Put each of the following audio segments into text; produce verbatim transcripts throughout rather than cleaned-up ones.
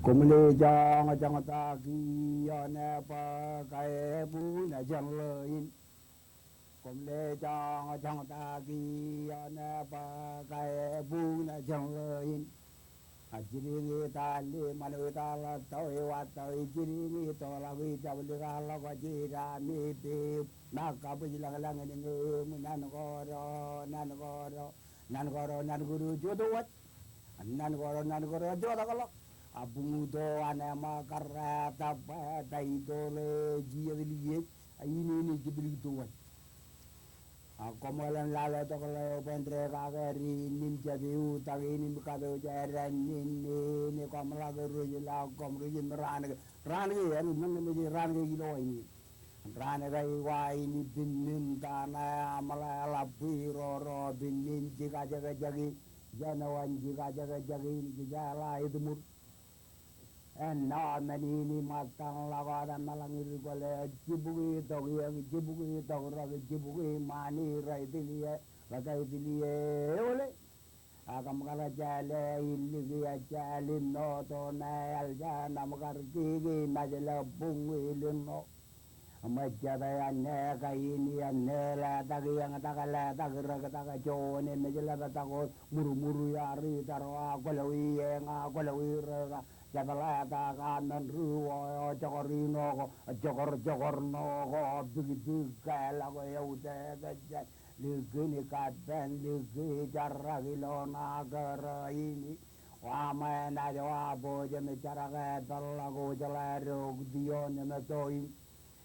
Koṃle joñjoñ ta kiiō ṇe bwe ke buñjake jān ḷō in. Koṃle joñjoñ ta kiiō ṇe bwe ke buñjake jān ḷō in. A jidiñ i tali ṃanwe ta ḷato i wato i jidiñ i toḷak i jablik a ḷọk a jida mi pip. Ṇa kabwij lañlañ in ñe im nan koro nan koro nan koro nan koro jota waj. Nan koro nan koro jota ḷọk. A buñuto an ema karrā ta bwe ta itoḷe jijet liej a in in jibilikto waj. A koṃeḷeḷe lale tok ḷeo bwe en dekake ri in im jab iutak in im kapooje eran in in koṃ ḷak rej ḷọk koṃ rej im raan ke raan ke en meñe mej raan ke ilo ain in. Raan ke eo ain in pinnin ta ṇe aṃ ḷe ḷap bwe roro pinnin jikajekjek in jān eo an jikajekjek in kijeḷā itiṃur. Āinwōt men in im ṃōttaṃ ḷọk wōt eṃṃan ḷọk in kwōle jibukwi tok iiō jibukwi tok rak jibukwi ṃaan in rej tiliō ḷak rej tiliō eole. Ak kōṃ kar jāle in liki ejāl in noto ṇe eḷ jān aṃ kar kiki im ejjeḷọk buñ ilin ṇo. Im ejjete āne kain iien ṇe letak iien tak letak rak tak juon im ejjeḷọk tak wōt murmur iar itar wa kwōlọwi eñ a kwōlọwi rōk a jepḷetak a men ri wō eo jokor ino ko jokor jokor ṇo ko bikbik ke ḷọk eutiej ejjāl. Liki in kapen liki in jarrak ilo ṇa kōrā in. Wa ṃōṇōṇō wa bōjjān im jarak e peḷḷọk wōj ḷe rok tion im to in.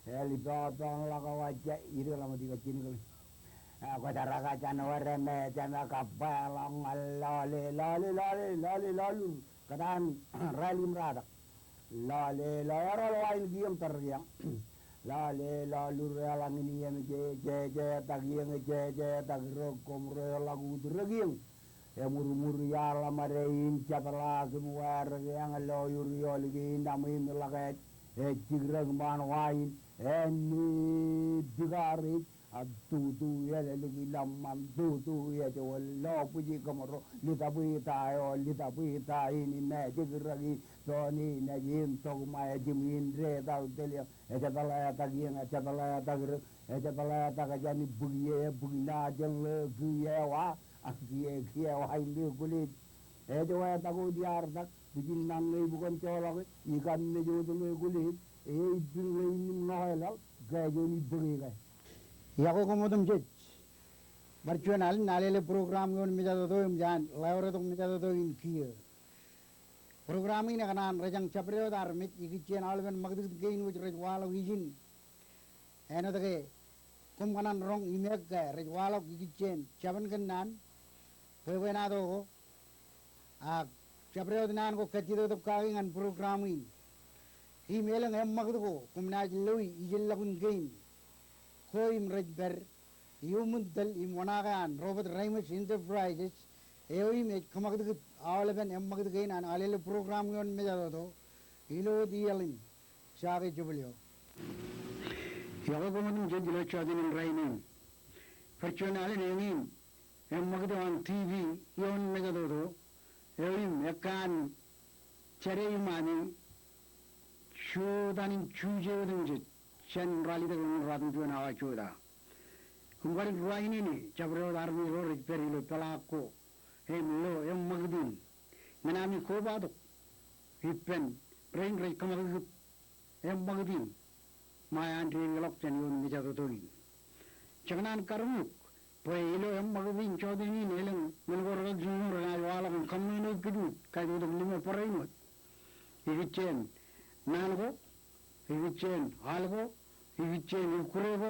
Eḷ ippān ḷọk wōj ijjān ḷọk ṃōttan kajjin kōn. Kwōjarrak jān wōr me jema kabba ḷọk ñan lale lale lale lale lalur. Kōtaan rālik im ratak. Lale lale ro lo ain kiiō im tar kiiō. Lale lalur eḷaññe im jeje jejetak iien jejetak rōk koṃ rej ḷọk ut rōk iien. Emurmur iaḷ ṃade in jepḷaak im wārik eñ lo ur iolik in aṃ im ḷọk ej ej jikrōk ṃaan wa in. Āne bikar ej a tutu elōñ ḷọk ṃaan tutu ej wōt lo bwij kōṃro litabwita eo litabwita in im ejik rōk in doon in ej im tok ṃae jim in detal telio ejepḷetak iien ejepḷetak rōk ejepḷetak jān bwij e bwij ṇa jān ḷe kiiō wa a kiiō kiiō wa in ḷe kwōlej. Ej wātak wōt iar tak bwijin ṇañ ñe ibukōn joḷọk e ikam mej wōt ḷe kwōlej e ippān ḷe in im ṇo eḷaḷ ke ej wōt ibōke ke. Iọkwe koṃ otemjej. Bar juon alen alele program ioon mejatoto im jān ḷeoretok mejatoto in kiiō. Program in ekōṇaan rejañ jabdewōt armej ikijjien aolepen ṃakūtkūt kein wōj rej waḷọk ijin. Āinwōt ke koṃ kōṇaan roñ im ekke rej waḷọk ikijjien jabōn kōnnaan bwebwenato ko. Ak jabdewōt naan ko kajjitōk kake ñan program in. Im elōñ eṃṃakūt ko koṃ naaj loi ijellọkun kein ko im rej pād iuṃwin tōl im oṇaake an Robert Reimers Enterprises eo im ej kōṃakūtkūt aolepen eṃṃakūt kein an alele program ioon mejatoto ilo wōt iaḷ in. Jake jebōl eo. Iọkwe koṃ otemjej ilo jọteen in rainin. Bar juon alen eñin eṃṃakūt eo an TV ioon mejatoto eo im ekkan jade iṃaan in juon in juje otemjej jān ralitōk ḷọk ruwatimjuon awa jota. Im bar ruwainene jabdewōt armej ro rej pād ilo peḷaak ko im lo eṃṃakūt in ñan ami kobatok ippān rein rej kōṃakūtkūt eṃṃakūt in ṃae an dedeḷọk jān ioon mejatoto in. Jekōṇaan karuñuk bwe ilo eṃṃakūt in jọteen in elōñ men ko rekakijjien ro renaaj waḷọk im kōṃṃane kōj wōt kajjotok limo barāinwōt. Ikijjien naan ko, ikijjien al ko, ikijjien ikkure ko,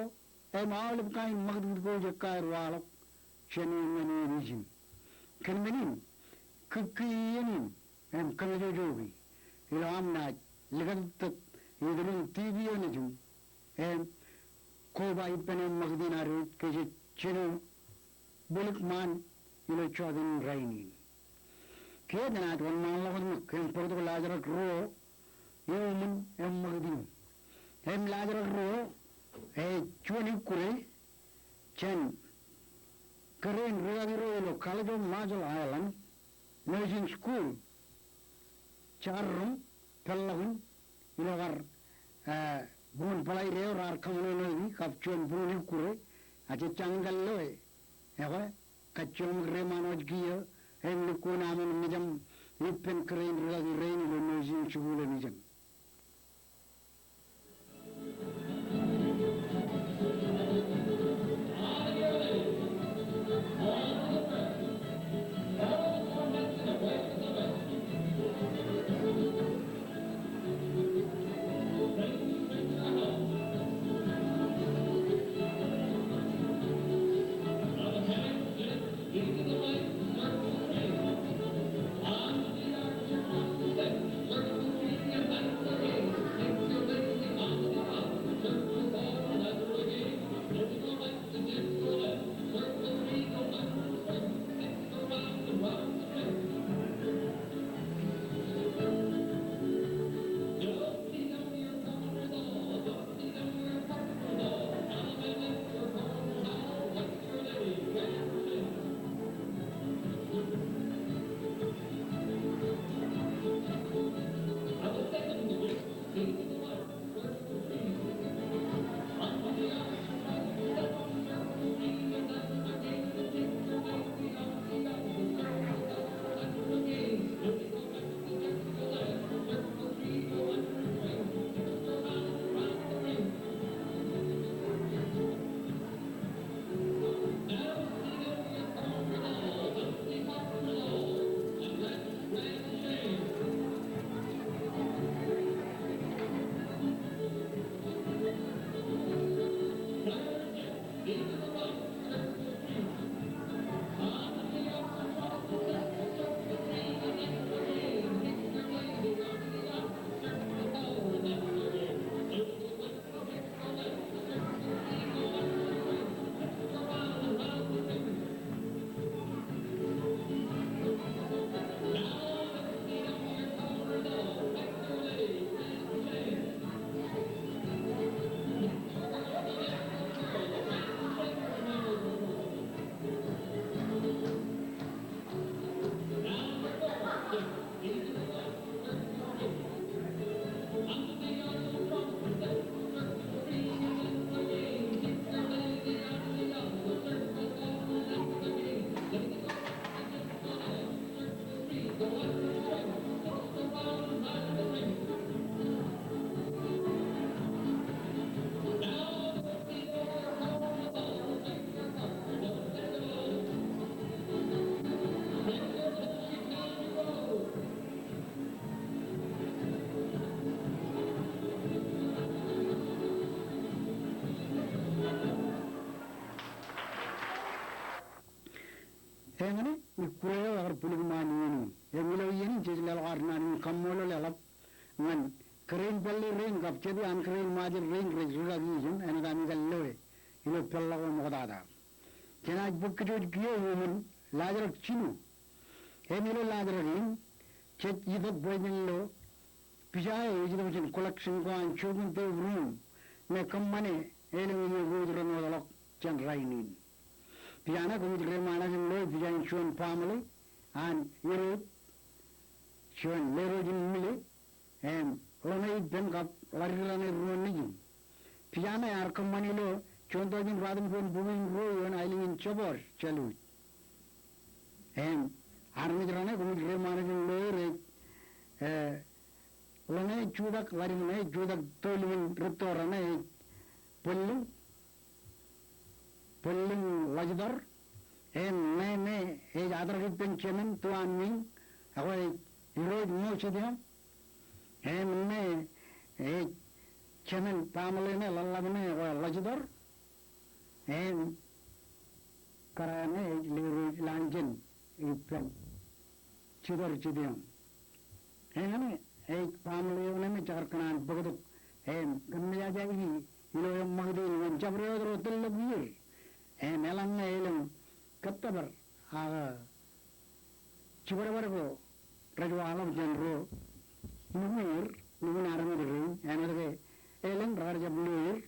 im aolep kain ṃakūtkūt ko ej ekkaer waḷọk jān ioon ñan ioon ijin. Kōn men in, kūkkii iien in im kōmmejeje ilo aṃ naaj likatōttōt iturin TV eo nejūṃ im koba ippān eṃṃakūt in ad wōj ke jej jino bōlik ṃaan ilo jọteen in rainin. Kiiō enaaj wōnṃaanḷọk wōt ṃōk im bōktok laajrak ruo iuṃwin eṃṃakūt in. Im laajrak ruo ej juon ikkure jān kōrā in rikaki ro ilo College of Marshall Islands Nursing School, Jekar Roñ, peḷḷọkin ilo kar, eh, buñūn bōḷaide eo raar kōṃṃane ṇe kab juon buñūn ikkure, a jej jañin kar loe. Ekwe, kajjioñ ṃōk reiṃaan wōj kiiō, im lukkuun aṃ wōnṃaanḷọk ippān kōrā in rūkaki rein ilo Nursing School in ijeṇ. Eñṇe, ikkure eo ekar bwilōñ ṃaan iien in. Im ilo iien in jej leḷọk ad naan in kaṃṃoolol eḷap ñan kōrā in pālle rein kab jet iaan kōrā in Ṃajeḷ rein rej rūkaki ijeṇ, āinwōt ami kar loe ilo peḷḷọk eo ṃoktata. Jenaaj bōk kōj wōj kiiō iuṃwin laajrak jino. Im ilo laajrak in, jej itok bwe jen lo pija eo ej itok jān collection ko an Joachim Deep Room me kōṃṃane elōñ iiō ko rej wōtḷọk jān rainin. Pija ṇe koṃij reiṃaanḷọk im loe pija in juon baaṃle an Irooj, juon Lerooj in Mile, im ḷōṇe ippān kab ḷaddik raṇe ruo nejin. Pija ṇe ear kōṃṃan ilo juon tọujin ruatimjuon bukwi in ruo ioon aelōñ in Jabọt, Jāluuj. Im armej raṇe koṃij reiṃaanḷọk im loe rej, eh, ḷōṇe jutak, ḷaddik ṇe jutak, tōl im rūtto raṇe ej bōllōñ, bōllōñ Ḷajtor, im ṇe me ej atrōk ippān jemān Tuan Wing, ekwe ej Irooj Ṃo Jitōñ, im ṇe ej jemān baaṃle ṇe ḷōḷḷap ṇe ekwe Ḷajtor, im kōrā ṇe ej Lerooj Lanjen ippān Jitor Jitōñ. Eñṇe ej baaṃle eo ṇe me jekar kōṇaan bōktok im kōmmejajaiki ilo eṃṃakūt in ñan jabdewōt ro tōllọk ier. Im eḷaññe elōñ kōttōpar ak jibadbad ko rej waḷọk jān ro nukun er, nukun armej rein, āinwōt ke elōñ rekar jab lo er,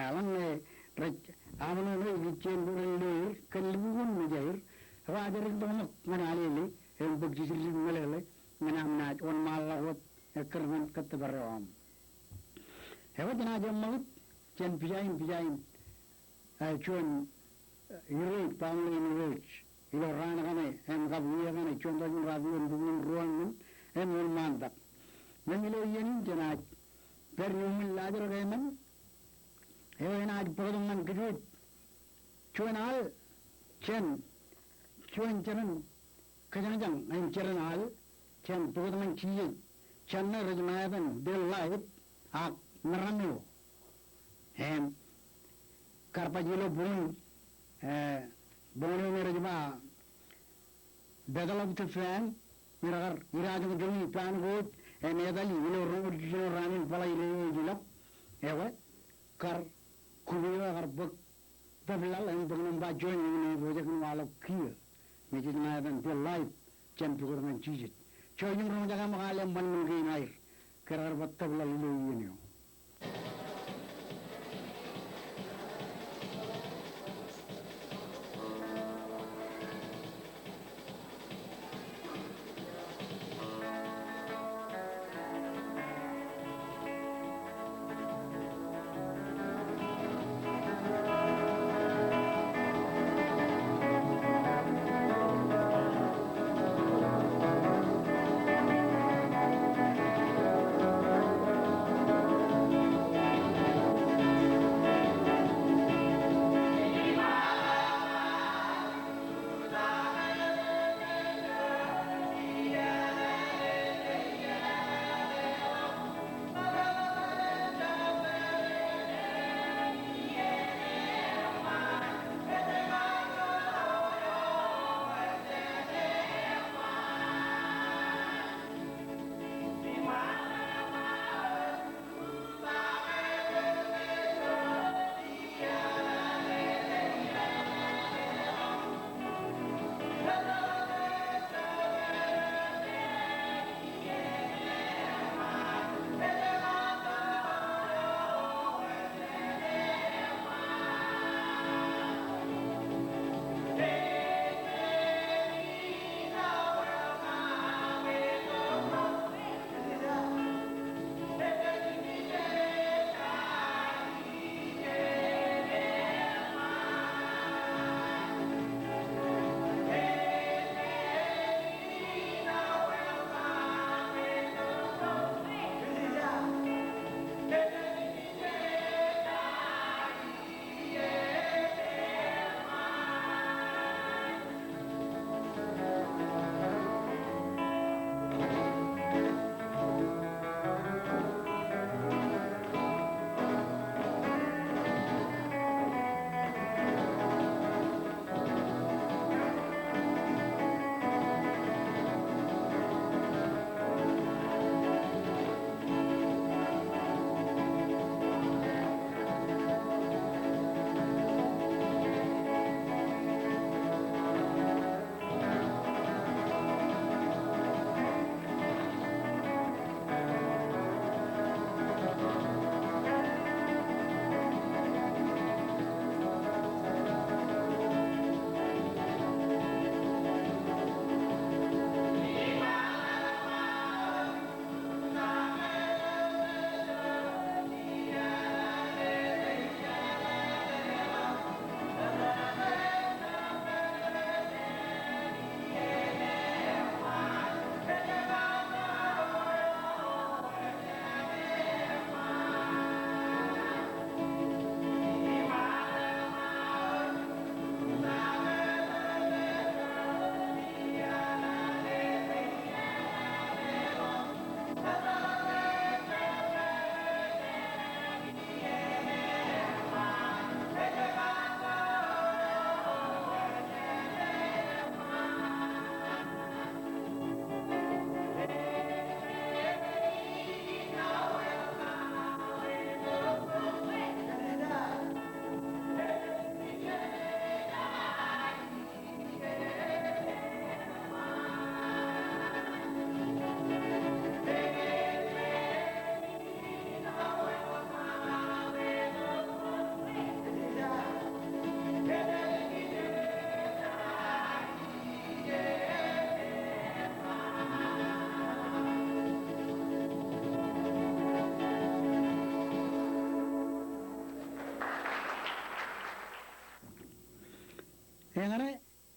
eḷaññe rej aṃ ṇe ṇe ikijjien ko ren lo er, kōn lukkuun mejaer, ekwe ajri tok ṃōk ñan alele, im bōk jisjiljilimjuonñoul meḷeḷe, ñan aṃ naaj wōnṃaanḷọk wōt ekkar ñan kōttōpar eo aṃ. Ekwe jenaaj eṃṃakūt jān pija in, pija in, eh, juon, eh, irooj, baaṃle in irooj ilo raan kaṇe im kab wia kaṇe, juon tọujin ruatimjuon bukun ruo ñan, im wōnṃaantak. Im ilo iien in jenaaj pād iuṃwin laajrak emān eo enaaj bōktok ñan kōj wōj juon al jān, juon jeran kōjañjañ im jeran al jān bōktok ñan Jisōs, jān ṇe rej ṃae etan Bill Light ak meram eo. Im kar baj ilo buñ, eh, buñ eo me rej ba Battle of the Fan, me rekar irajoñjoñi paan ko wōj im etali ilo roñoul jiljino raan in bōḷaide eo ej ilọk. Ekwe, kar kūb eo ekar bōk tōplal im bōk nōṃba juon eñin eo ej pojak in waḷọk kiiō me jej ṃae etan Bill Light jān bōktok ñan Jisōs. Jouj im roñjake ṃōk al eṃṃan men kein aer. Ke rekar ba tōplal ilo iien eo.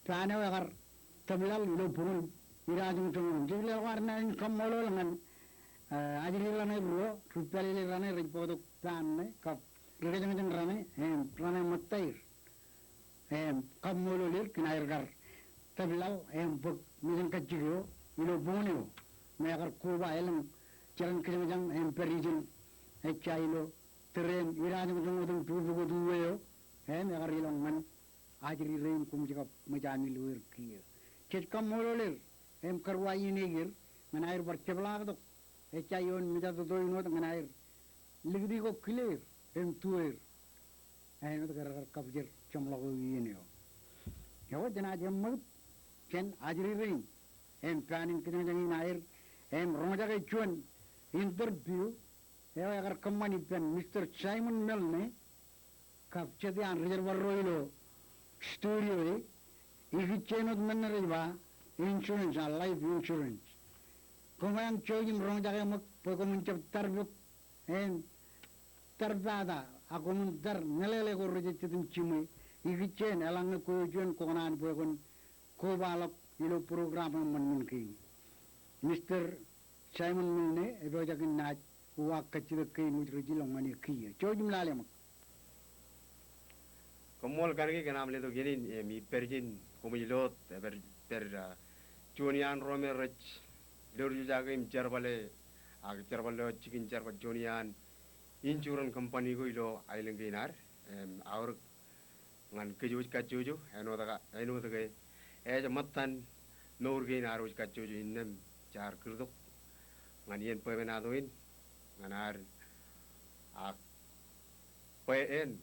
paan eo ekar tōplal ilo bukwōn Idajoñjoñ otem. Jej lelọk ad naaj kaṃṃoolol ñan, eh, ajri raṇe ruo, ri pālele raṇe rej bōktok paan ṇe, kab ri kōjañjañ raṇe, im raṇe ṃōttaer. Im kaṃṃoolol er kōn aer kar tōplal im bōk mejānkajjik eo ilo bukwōn eo me ekar koba elōñ jeran kōjañjañ im pād ijin ejja ilo tōre in Idajoñjoñ otem, pukpuk wōt uwe eo, im ekar ilọk ñan ajri rein koṃij kab ṃōj ami lo er kiiō. Jej kaṃṃoolol er im kōrā iien eo er ñan aer bar jepḷaaktok ejja ioon mejatoto in wōt ñan aer likūti ko kile er im tuwe er. Āinwōt ke rekar kapijor jeṃḷọk eō iien eo. Ekwe jenaaj eṃṃakūt jān ajri rein im paan in kōjañjañ in aer im roñjake juon interview eo ekar kōṃṃan ippān Mister Simon Milne kab jet iaan ri jerbal ro ilo studio e, ikijjien wōt men ṇe rej ba insurance, a life insurance. Koṃeañ jouj im roñjake ṃōk bwe koṃwin jab tarbok im tarbata ak koṃwin tar meḷeḷe ko rej jet im jiṃwe ikijjien eḷaññe kwe eo juon kwō kōṇaan bwe kwōn kobaḷọk ilo program eṃṃan men kein. Mister Simon Milne, epojak in naaj uwaak kajjitōk kein wōj rej ilọk ñan eō kiiō. Jouj im lale ṃōk. Koṃṃool kanooj kōn aṃ letok iien in, im ippād ijin koṃij lo wōt, epād, pād, ah, juon iaan ro me rej lorjojake im jerbale, ak jerbal eo jikin jerbal juon iaan insurance company ko ilo aelōñ kein ad, im aorōk ñan kōj wōj kajjojo, āinwōt ke, āinwōt ke ej ṃōttan mour kein ad wōj kajjojo innām jaar kūrtok ñan iien bwebwenato in ñan ad, ak bwe en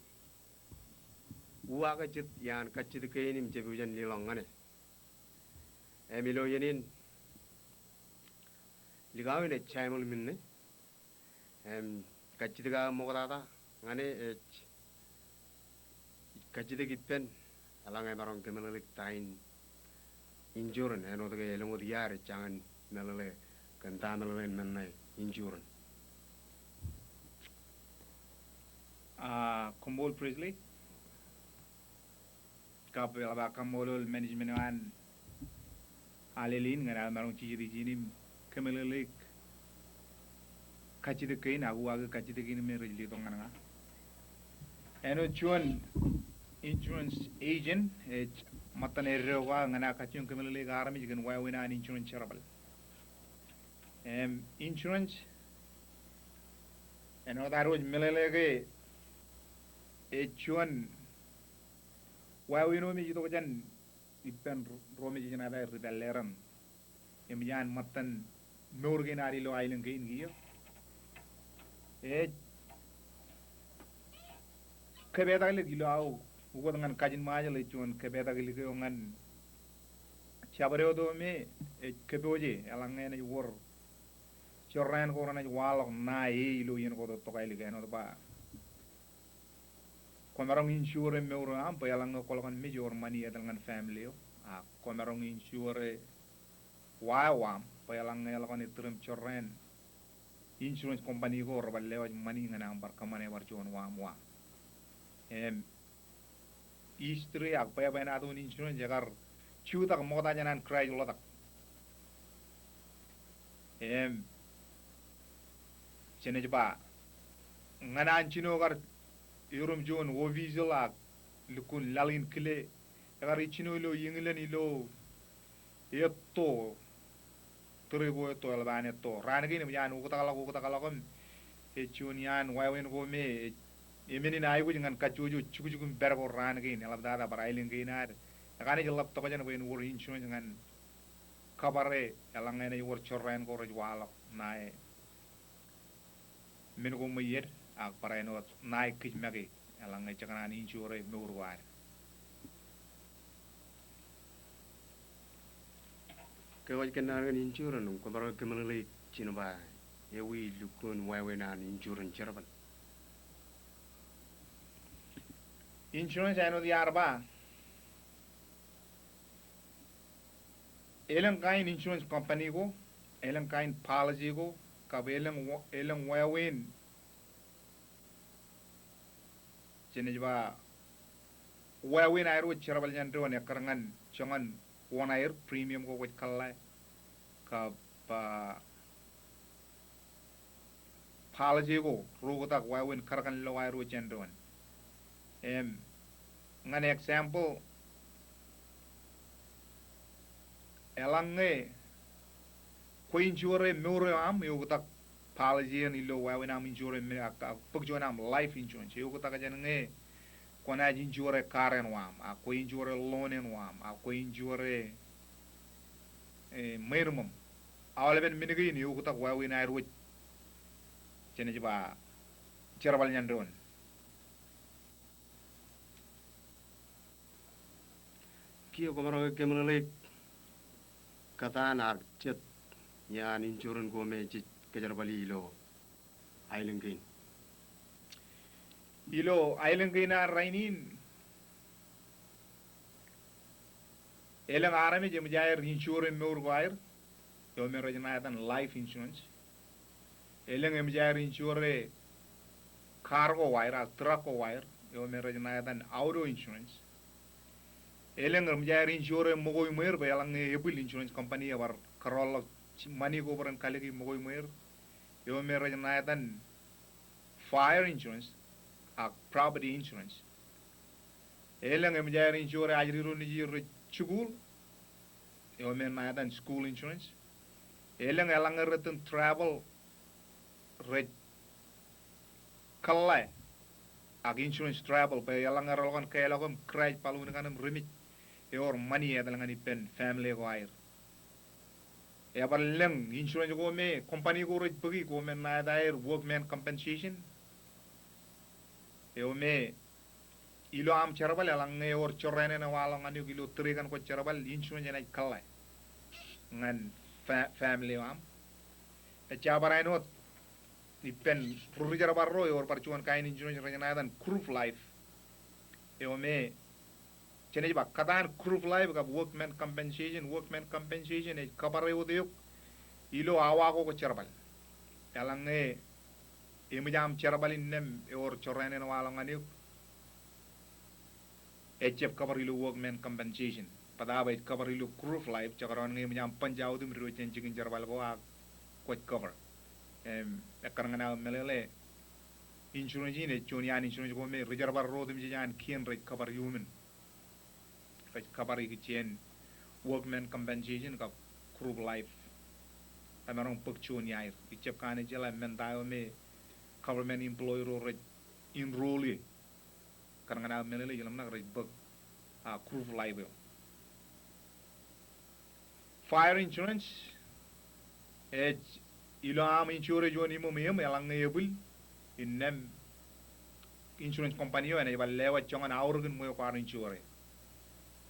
uwaake jet iaan kajjitōk kein im jepeo jān lelọñ ñan e. Im ilo iien in likao in ej Simon Milne. Im kajjitōk aō ṃoktata ñan e ej kajjitōk ippān eḷaññe emaroñ kōmeḷeḷeik ta in insurance, āinwōt ke elōñ wōt iaad ejjañin meḷeḷe kōn ta meḷeḷein men ṇe insurance. Ah, koṃṃool Presley. Kab eḷap aō kaṃṃoolol management eo an Alele in ñan aō maroñ jijet ijin im kōmeḷeḷeik kajjitōk kein ak uwaake kajjitōk kein me rej letok ñan ña. Āinwōt juon insurance agent ej ṃōttan eddo ko aō ñan aō kajjioñ kōmeḷeḷeik armej kōn wāween an insurance jerbal. Im insurance, āinwōt ad wōj meḷeḷe ke ej juon wāween eo me ej itok jān ippān ro me jenaaj ba ri pālle raṇ. Im ej an ṃōttan mour kein ad ilo aelōñ kein kiiō. Ej kōpetaklik ilo aō ukōt ñan kajin Ṃajeḷ, ej juon kōpetaklik eo ñan jabdewōt eo me ej kōpooje eḷaññe enaaj wōr jorrāān ko renaaj waḷọk ṇae e ilo iien ko tok ālikin āinwōt ba kwōmaroñ insure e mour eo aṃ bwe eḷaññe kwōḷak in mej ewōr ṃani etal ñan family eo. Ak kwōmaroñ insure e wa eo aṃ bwe eḷaññe eḷak in ettōr im jorrāān insurance company ko rebar lewōj ṃani ñan aṃ bar kōṃṃane bar juon wa aṃ wa. Im history ak bwebwenato in insurance ekar jutak ṃokta jān an Kraist ḷotak. Im jenaaj ba ñan an jino kar erom juon official ak lukkuun laḷ in kile, ekar ej jino ilo England ilo etto, tōre ko etto, eḷap an etto. Raan kein eṃōj an oktakḷọk, oktakḷọk im ej juon iaan wāween ko me ej emenin aikuj ñan kajjojo jukjuk im pād ko raan kein, eḷaptata bar aelōñ kein ad ekaṇe ej ḷap tokjān bwe en wōr insurance ñan kabare eḷaññe enaaj wōr jorrāān ko rej waḷọk ṇae men ko ṃweied ak barāinwōt ṇae kōj make eḷaññe jekōṇaan insure e mour ko ad. Ke kwōj kōnnaan kōn insurance im kwōmaroñ kōmeḷeḷeik ijin ba ewi lukkuun wāween an insurance jerbal. Insurance āinwōt iaar ba elōñ kain insurance company ko, elōñ kain policy ko, kab elōñ wa-, elōñ wāween, jenaaj ba wāween aer wōj jerbal jān doon ekkar ñan joñan wōṇāer, premium ko kwōj kōḷḷā, kab, ah, policy ko reoktak wāween kōrkan lo aer wōj jān doon. Im, ñan example, eḷaññe kwe insure mour eo aṃ, eoktak policy eṇ ilo wāween aṃ insure me-, ak, ak bōk juon aṃ life insurance. Eoktak jān ñe kwōnaaj insure car eṇ eo aṃ, ak kwe insure loan eṇ eo aṃ, ak kwe insure, eh, ṃweienṃōṃ. Aolepen men kein eoktak wāween aer wōj jenaaj ba jerbal jān doon. Kiiō kwōmaroñ ke kōmeḷeḷeik kōtaan ak jet iaan insurance ko me jej kōjerbali ilo aelōñ kein. Ilo aelōñ kein an rainin, elōñ armej eṃōj aer insure mour ko aer, eo me rej ṇa etan life insurance. Elōñ eṃōj aer insure car ko aer, ak truck ko aer, eo me rej ṇa etan auto insurance. Elōñ eṃōj aer insure ṃōkoj ṃweer bwe eḷaññe ebwil insurance company ebar kōrọọlḷọk ṃani ko bwe ren kalōki ṃōkoj ṃweer, eo me rej ṇa etan fire insurance ak property insurance. Elōñ eṃōj aer insure ajri ro nejū rej jikuuḷ, eo me ṇa etan school insurance. Elōñ eḷaññe retten travel rej kōḷḷā ak insurance travel bwe eḷaññe reḷọk in keḷọk im crash balloon kaṇ im remej, ewōr ṃani etal ñan ippān family ko aer. Ebar lōñ insurance ko me company ko rej bōki ko me ṇa eta aer workman compensation. Eo me ilo aṃ jerbal eḷaññe ewōr jorrāān eṇ ewaḷọk ñan eok ilo tōre kaṇ kwōj jerbal, insurance enaaj kōḷḷā ñan fa-, family eo aṃ. Ejja bar āinwōt ippān ri-, rijerbal ro ewōr bar juon kain insurance rej ṇa etan group life. Eo me jenaaj ba kōtaan group life kab workman compensation, workman compensation ej cover e wōt eok ilo awa ko kwōj jerbal. Eḷaññe eṃōj aṃ jerbal innām ewōr jorrāān eṇ ewaḷọk ñan eok, ejjab cover ilo workman compensation. Bōtaab ej cover ilo group life, jekdọọn ñe eṃōj aṃ punch out im diwōj jān jikin jerbal ko ak kwōj cover. Im, ekkar ñan aō meḷeḷe, insurance in ej juon iaan insurance ko me rijerbal ro otemjej an kien rej cover iuṃwin. Rej cover ikijjien workman compensation kab group life. Emaroñ bōk juon iaer. Ijab kanooj jeḷā, men ta eo me government employee ro rej enroll e. Ekkar ñan aō meḷeḷe, ij ḷōmṇak rej bōk, ah, group life eo. Fire insurance, ej ilo aṃ insure juon iṃōṃ eṃ, eḷaññe ebwil, innām insurance company eo enaaj bar lewōj joñan aorōkin ṃweo kwaar insure.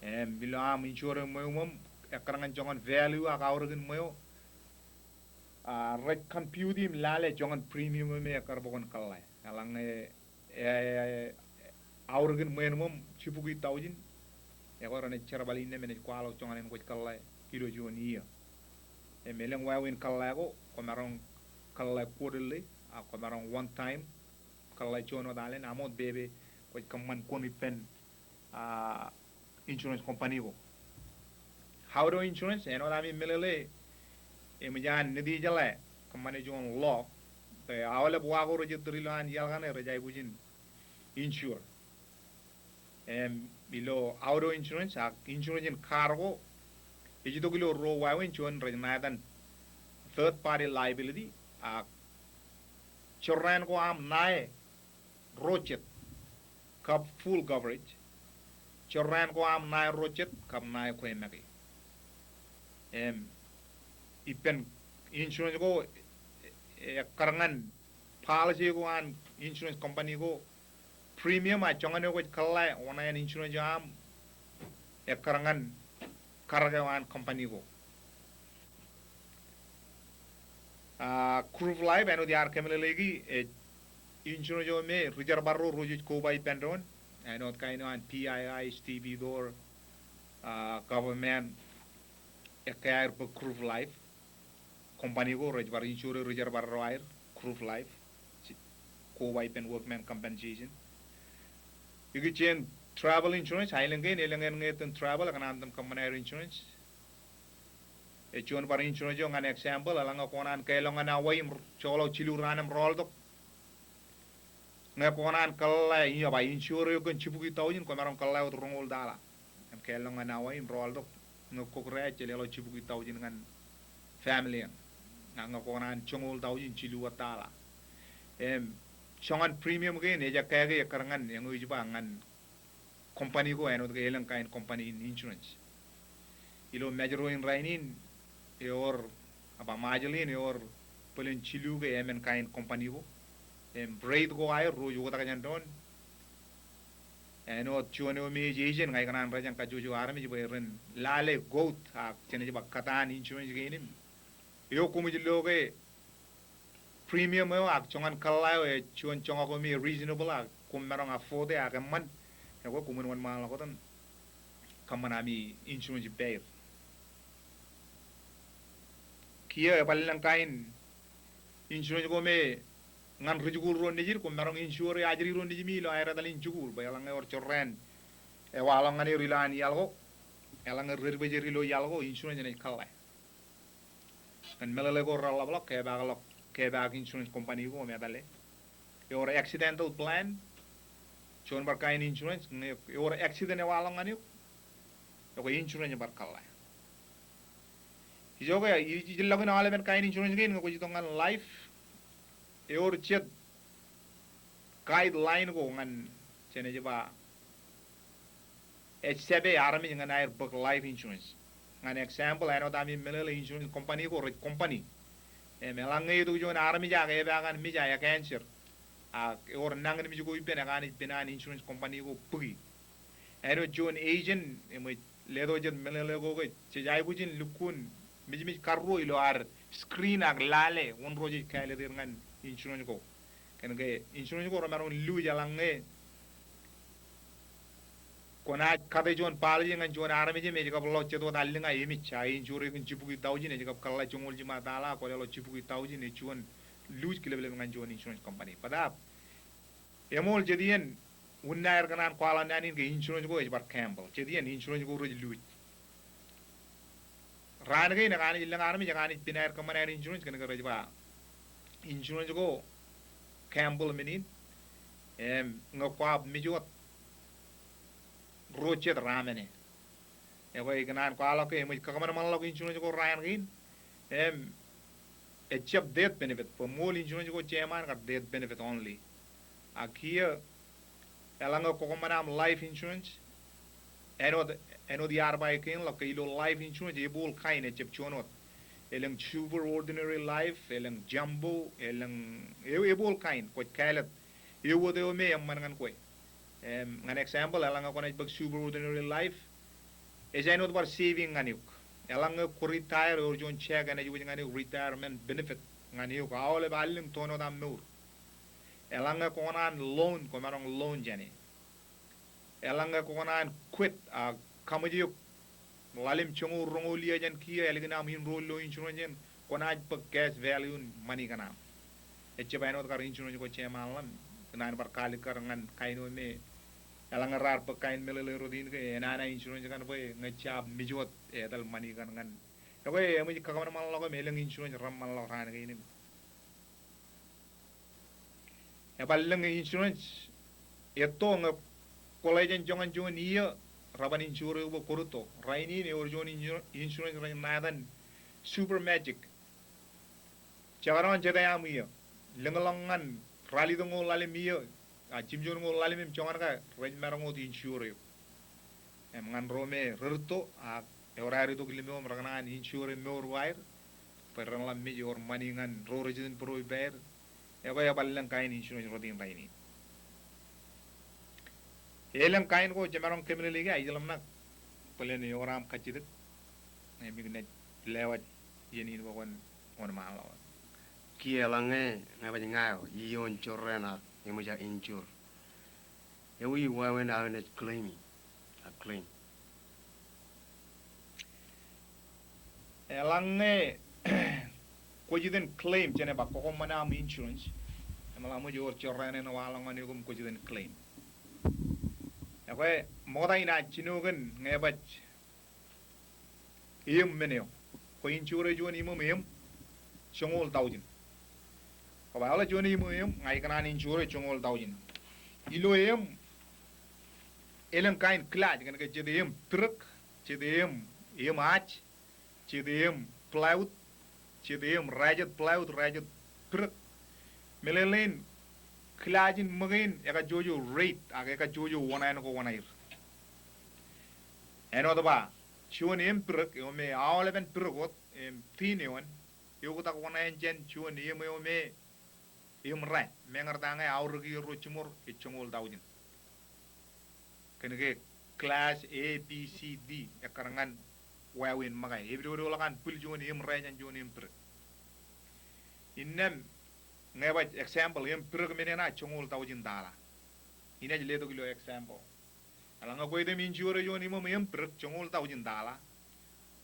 Im, ilo aṃ insure ṃweo ṃōṃ, ekkar ñan joñan value ak aorōkin ṃweo, ah, rej compute im lale joñan premium eo me ekkar bwe kwōn kōḷḷā. Eḷaññe e, aorōkin ṃweo ṃōṃ jibukwi thousand, ekwe renaaj jerbal innām enaaj kwaḷọk joñan eṇ kwōj kōḷḷā ilo juon iiō. Im elōñ wāween kōḷḷā ko, kwōmaroñ kōḷḷā quarterly, ak kwōmaroñ one time kōḷḷā juon wōt alen, aṃ wōt pepe kwōj kōṃṃan kuṇ ippān, ah, insurance company ko. Auto insurance, āinwōt ami meḷeḷe, eṃōj an Nitijeḷā ḷe kōṃṃane juon law bwe aolep wa ko rej ettōr ilo an iaḷ kaṇe rej aikuj in insure. Im, ilo auto insurance ak insurance in car ko, ej itok ilo ruo wāween, juon rej ṇa etan third party liability, ak jorrāān ko aṃ ṇae ro jet kab full coverage. Jorrāān ko aṃ ṇae ro jet kab ṇae kwe make. Im, ippān insurance ko, e, e, ekkar ñan policy ko an insurance company ko, premium ak joñan eo kwōj kōḷḷā oṇāān insurance eo aṃ, ekkar ñan karōk eo an company ko. Ah, group life, āinwōt iar kōmeḷeḷeiki, ej insurance eo me rijerbal ro rej koba ippān doon, āinwōt kain eo an P I I, stevedore, ah, government, ekkā aer bōk group life. Company ko rej bar insure rijerbal ro aer, group life, koba ippān workman compensation. Ikijjien Travel insurance, aelōñ kein, elōñ en ñe itōn travel, ekōṇaan itōn kōṃṃan aer insurance. Ej juon bar insurance eo ñan example, eḷaññe kwōkōṇaan kelọk ñan Hawaii im joḷọk jilu raan im rọọltok. Ñe kwōkōṇaan kōḷḷā, ej ba insure eo kōn jibukwi thousand, kwōmaroñ kōḷḷā wōt roñoul tala. Im kelọk ñan Hawaii im rọọltok. Ñe kōk rej leḷọk jibukwi thousand ñan family eṇ. Ak ñe kwōkōṇaan joñoul thousand, jilu wōt tala. Im joñan premium kein, ejjab kake ekkar ñan, eñeo ej ba ñan company ko āinwōt ke elōñ kain company in insurance. Ilo Mājro in rainin, ewōr, ak ba Ṃajeḷ in ewōr bōlen jilu ke emān kain company ko. Im rate ko aer ruo ej oktak jān doon. Āinwōt juon eo me ej agent, ña ikōṇaan rej kajjojo armej bwe ren lale quote ak jenaaj ba kōtaan insurance kein im eo koṃij lo ke premium eo ak joñan kōḷḷā eo ej juon joñak eo me reasonable ak koṃ maroñ afford e ak eṃṃan, ekwe koṃwin wōnṃaanḷọk wōt im kōṃṃan ami insurance ippāer. Kiiō ebar lōñ kain insurance ko me ñan ri-jikuuḷ ro nejid, koṃ maroñ insure e ajri ro nejimi ilo aer etal in jikuuḷ, bwe eḷaññe ewōr jorrāān ewaḷọk ñan er ilo an iaḷ ko, eḷaññe rej bōjrak ilo iaḷ ko, insurance enaaj kōḷḷā. Kōn meḷeḷe ko reḷapḷọk, kepaakḷọk, kepaak insurance company ko im etale. Ewōr accidental plan, juon bar kain insurance, ñe ewōr accident ewaḷọk ñan eok, ekwe insurance bar kōḷḷā. Ijoke, ij, ij lọk in aolepen kain insurance kein, ñe kwōj itok ñan life, ewōr jet guideline ko ñan jenaaj ba ejjab e armej ñan aer bōk life insurance. Ñan example, āinwōt ami meḷeḷe insurance company ko rej company. Im eḷaññe etok juon armej ak epaak an mej ak ekanser, ak ewōr nañinmej ko ippān, ekaanij piṇ an insurance company ko bōki. Āinwōt juon agent, im ej letok jet meḷeḷe ko ke jej aikuj in lukkuun mejmej karuo ilo ad screen ak lale wōn ro jej kāālōt er ñan insurance ko. Kōnke insurance ko remaroñ in luuj eḷaññe kwōnaaj kate juon policy ñan juon armej im ej kab ḷọk jet wōt allōñ a emej, a insure e kōn jibukwi thousand, ej kab kōḷḷā joñoul jiṃa tala, kwō leḷọk jibukwi thousand, ej juon luuj kileplep ñan juon insurance company. Bōtaab, eṃool jet iien, unin aer kōṇaan kwaḷọk naan in ke insurance ko ej bar gamble. Jet iien insurance ko rej luuj. Raan kein ekaanij lōñ armej ekaanij piṇ aer kōṃṃan aer insurance kōnke rej ba insurance ko gamble men in. Im ñe kwaab mej wōt, ro jet raamāne. Ekwe ikōṇaan kwaḷọk ke eṃōj kakōṃanṃanḷọk insurance ko raan kein. Im ejjab death benefit, bwe ṃool insurance ko jeṃaan kar death benefit only. Ak kiiō eḷaññe kwō kōṃṃan aṃ life insurance, āinwōt, āinwōt iar ba ikōṇaan ḷọk ke ilo life insurance, ebooḷ kain, ejjab juon wōt. Elōñ super ordinary life, elōñ jumbo, elōñ, e-, ebooḷ kain, kwōj kāālōt. Ewōt eo me eṃṃan ñan kwe. Im, ñan example, eḷaññe kwōnaaj bōk super ordinary life, ej āinwōt bar saving ñan eok. Eḷaññe kwō retire, ewōr juon check enaaj wōj ñan eok, retirement benefit ñan eok aolep allōñ toon wōt aṃ mour. Eḷaññe kwō kōṇaan loan, kwō maroñ loan jāne. Eḷaññe kwō kōṇaan quit, a, kaṃōj eok ḷalem joñoul roñoul iiō jān kiiō, ālikin aṃ enroll ilo insurance in, kwōnaaj bōk cash value in ṃani kōṇaan. Ejjab āinwōt kar insurance ko jeṃaan ḷọk, kōṇaan bar kaalikkar ñan kain eo me eḷaññe raar bōk kain meḷeḷe rot in ke enana insurance kaṇ bwe ñe jab mej wōt etal ṃani kaṇ ñan. Ekwe eṃōj kakōṃanṃanḷọk im elōñ insurance reṃṃanḷọk raan kein im. Ebar lōñ insurance etto ñe kwōḷe jān joñan juon iiō, reban insure eok bwe kwō rūtto. Rainin ewōr juon insur-, insurance rej ṇa etan Super Magic. Jekdọọn jete aṃ iiō. Lōñḷọk ñan ralitōñoul ḷalem iiō, a, jimjuonñoul ḷalem im joñan ke rej maroñ wōt insure eok. Im ñan ro me re rūtto, ak ewōr aer itok lōmṇak im rekōṇaan insure mour ko aer, bwe ren ḷak mej ewōr ṃani ñan ro rej jitōnbōro ippāer. Ekwe ebar lōñ kain insurance rot in rainin. Elōñ kain ko jemaroñ kōmeḷeḷeik, a, ij ḷōmṇak bōlen ewōr aṃ kajjitōk. Im ikōṇaan lewōj iien in bwe kwōn wōnṃaanḷọk. Kiiō eḷaññe ñe baj ña eo, iioon jorrāān ak eṃōj aō insure. Ewi wāween aō naaj claim e, a claim. Eḷaññe kwōj itōn claim, jenaaj ba kwō kōṃṃan aṃ insurance, im eḷaññe ewōr jorrāān eṇ ewaḷọk ñan eok im kwōj itōn claim. Ekwe, ṃokta in an jino kōn ñe baj eṃ men eo. Kwō insure juon iṃōṃ eṃ joñoul taujin. Kwō ba aolep juon iṃōṃ eṃ, ña ikōṇaan insure joñoul taujin. Ilo eṃ, elōñ kain clause, kōn ke jet eṃ pirik, jet eṃ, eṃ aj, jet eṃ plywood, jet eṃ rājet plywood, rājet pirik. Meḷeḷein clause in ṃōk in ekajjojo rate, ak ekajjojo wōṇāān ko wōṇāer. Āinwōt ba, juon eṃ pirik eo me aolepen pirik wōt, eṃ thin eoon, eoktak wōṇāān jān juon eṃ eo me eṃ rājet, meñe ta ñe aorōk iiō ro jiṃor, ej joñoul taujin. Kōn ke clause A, B, C, D, ekkar ñan wāween ṃōkai. Epidodoḷọk an bwil juon eṃ rājet jān juon eṃ pirik. Innām ñe baj example, eṃ pirik men eṇ ej joñoul taujin taḷa. Inaaj letok ilo example. Eḷaññe kwōj item insure juon iṃōṃ eṃ pirik joñoul taujin taḷa,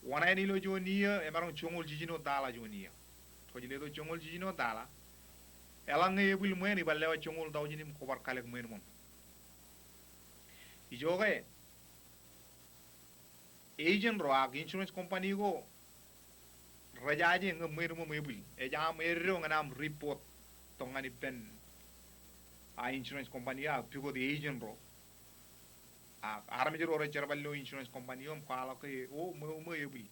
wōṇāān ilo juon iiō emaroñ joñoul jiljino taḷa juon iiō. Kwōj letok joñoul jiljino taḷa. Eḷaññe ebwil ṃween, ibar lewōj joñoul taujin im kwō bar kalōk ṃween ṃōṃ. Ijoke, agent ro ak insurance company ko rejaje ñe ṃween ṃōṃ ebwil. Ej aṃ eddo ñan aṃ report tok ñan ippān, a, insurance company ak pukot agent ro. Ak armej ro rej jerbal ilo insurance company eo im kwaḷọk ke, o, ṃweo ṃwe ebwil.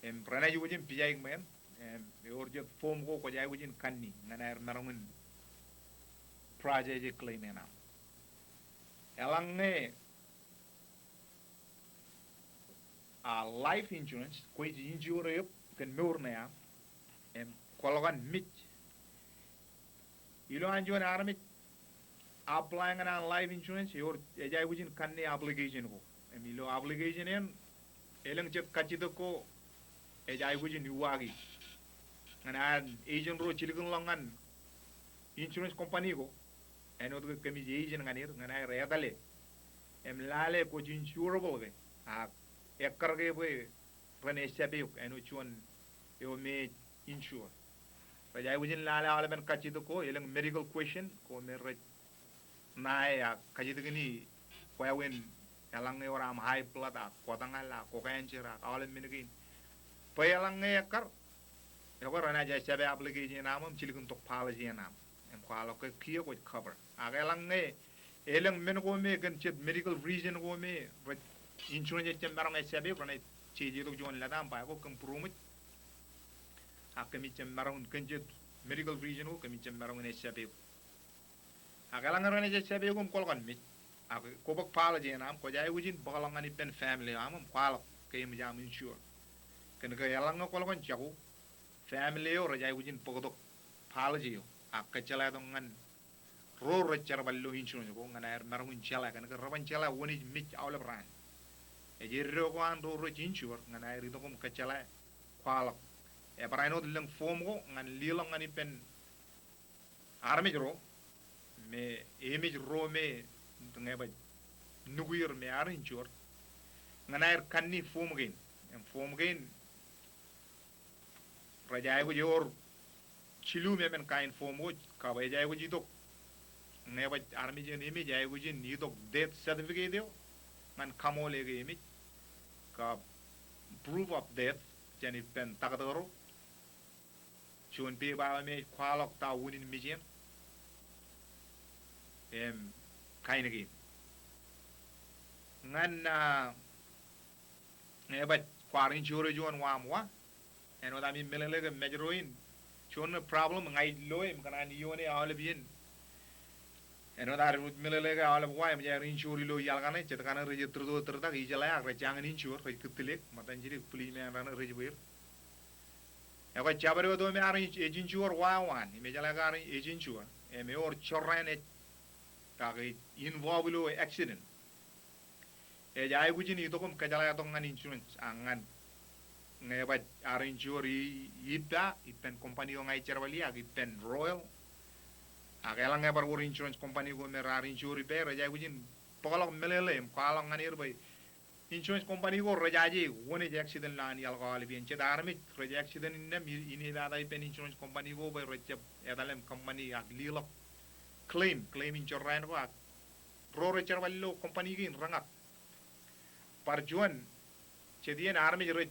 Im renaaj wōj im pijaik ṃween, im ewōr jet form ko kwōj aikuj in kanni ñan aer maroñ in process e claim eṇ aṃ. Eḷaññe a life insurance, kwōj insure eok kōn mour ṇe aṃ, im kwō ḷọk an mej. Ilo an juon armej apply ñan an life insurance, ewōr, ej aikuj in kanne application ko. Im ilo application eṇ, elōñ jet kajjitōk ko ej aikuj in uwaaki ñan an agent ro jilkinḷọk ñan insurance company ko, āinwōt ke kōmij agent ñan er, ñan aer etale im lale kwōj insurable ke, ak ekkar ke bwe ren ejjab eok āinwōt juon eo me ej insure. Rej aikuj in lale aolepen kajjitōk ko, elōñ medical question ko me rej ṇae ak kajjitōkini wāween eḷaññe ewōr aṃ high blood ak kwōtōñal ak kwō cancer ak aolep men kein. Bwe eḷaññe ekkar, ekwe renaaj ejjabe application aṃ im jilkintok policy eṇ aṃ. Im kwaḷọk ke kiiō kwōj cover. Ak eḷaññe elōñ men ko me kōn jet medical reason ko me rej insurance ejjab maroñ ejjab eok, renaaj jeje tok juon leta im ba ko kōm būroṃōj. Ak kōmij jab maroñ in kōn jet medical reason ko kōmij jab maroñ in ejjab eok. Ak eḷaññe renaaj ejjab eok im kwō ḷọk an mej, ak kwō bōk policy eṇ aṃ, kwōj aikuj in bōkḷọk ñan ippān family eo aṃ im kwaḷọk ke eṃōj aṃ insure. Kōn ke eḷaññe kwō ḷọk an jako, family eo rej aikuj in bōktok policy eo ak kōjjeḷā tok ñan ro rej jerbal ilo insurance ko ñan aer maroñ in jeḷā, kōn ke reban jeḷā wōn ej mej aolep raan. Ej eddo ko an ro rej insure ñan aer itok im kōjjeḷā kwaḷọk. Ebar āinwōt lōñ form ko ñan leḷọk ñan ippān armej ro me emej ro me ñe baj nukuer me ear insure ñan aer kanni form kein. Im form kein rej aikuj, ewōr jilu memen kain form ko kab ej aikuj itok. Ñe baj armej en emej, aikuj in itok death certificate eo ñan kaṃool e ke emej, kab proof of death jān ippān taktō ro, juon pepa eo me ej kwaḷọk ta unin mej eṇ im kain kein. Ñan, ah, ñe baj kwaar insure juon wa aṃ wa, āinwōt ami meḷeḷe ke mejro in, juon problem ña ij loe im kōṇaan iioone aolep iien. Āinwōt ad wōj meḷeḷe ke aolep wa eṃōj aer insure ilo iaḷ kaṇe, jet kaṇe rej tūrto tūrtak, ijeḷā ak rej jañin insure, rej kūtlik, ṃōttan jidik, bwilij me eṇ raṇe rej bwir. Ekwe jabdewōt eo me ear in-, ej insure wa eo an, im ejeḷā ke ear ej insure, im ewōr jorrāān ej, ak ej involve ilo accident, ej aikuj in itok im kōjeḷā tok ñan insurance, ak ñan ñe baj ear insure i-, ippa, ippān company eo ña ij jerbal ie, ak ippān Royal. Ak eḷaññe bar wōr insurance company ko me raar insure ippa, rej aikuj in bōkḷọk meḷeḷe im kwaḷọk ñan er bwe insurance company ko rejaje wōn ej accident ilo an iaḷ ko aolep iien. Jet armej rej accident innām, i-, inepata ippān insurance company ko bwe rejjab etal im company ak leḷọk claim, claim in jorrāān ko ak ro rej jerbal ilo company kein reñak. Bar juon, jet iien armej rej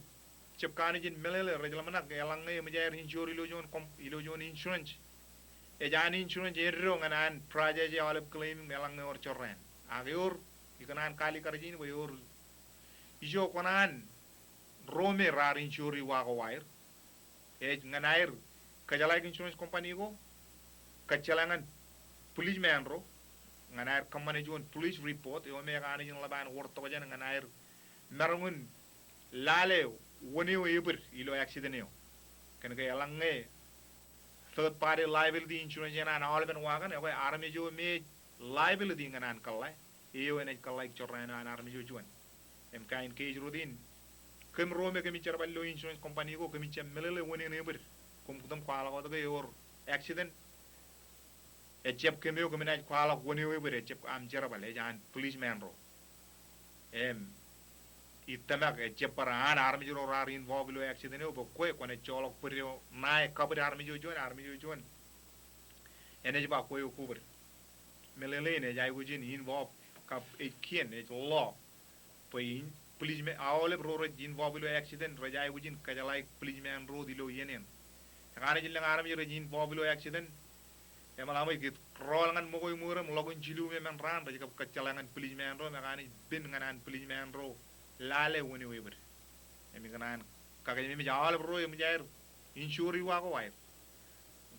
jab kanooj in meḷeḷe, rej ḷōmṇak eḷaññe eṃōj aer insure ilo juon com-, ilo juon insurance, ej an insurance eddo ñan an process e aolep claim eḷaññe ewōr jorrāān. Ak ewōr, ikōṇaan kalikkar jān in bwe ewōr ijo kōṇaan ro me raar insure i wa ko aer. Ej ñan aer kōjeḷāik insurance company ko, kōjjeḷā ñan policeman ro, ñan aer kōṃṃane juon police report eo me ekanooj in ḷap an wōr tokjān ñan aer maroñ in lale wōn eo ebōd ilo accident eo. Kōnke eḷaññe third party liability insurance eṇ an aolepen wa kaṇ, ekwe armej eo me ej liability ñan an kōḷḷā eo enaaj kōḷḷāik jorrāān eo an armej eo juon. Im kain case rot in, kōm ro me kōmij jerbal ilo insurance company ko, kōmij jab meḷeḷe wōn eṇ ebōd. Koṃ, kōm kwaḷọk wōt ke ewōr accident, ejjab kōm eo kōm naaj kwaḷọk wōn eo ebōd, ejjab aṃ jerbal, ej an policeman ro. Im ij tōmak ejjab bar an armej ro raar involve ilo accident eo bwe kwe kwōnaaj joḷọk bōd eo ṇae kabōd armej eo juon, armej eo juon enaaj ba kwe eo kobōd. Meḷeḷein ej aikuj in involve kab ej kien, ej law bwe in, policeman, aolep ro rej involve ilo accident rej aikuj in kōjeḷāik policeman ro wōt ilo iien eṇ. Ekanooj in lōñ armej rej involve ilo accident, eṃōḷaṃōj ke rọọl ñan ṃōko iṃweer im ḷọk in jilu im emān raan, rej kab kōjjeḷā ñan policeman ro im ekanooj pen ñan an policeman ro lale wōn eo ebōd. Im ikōṇaan kakememej aolep ro eṃōj aer insure i wa ko aer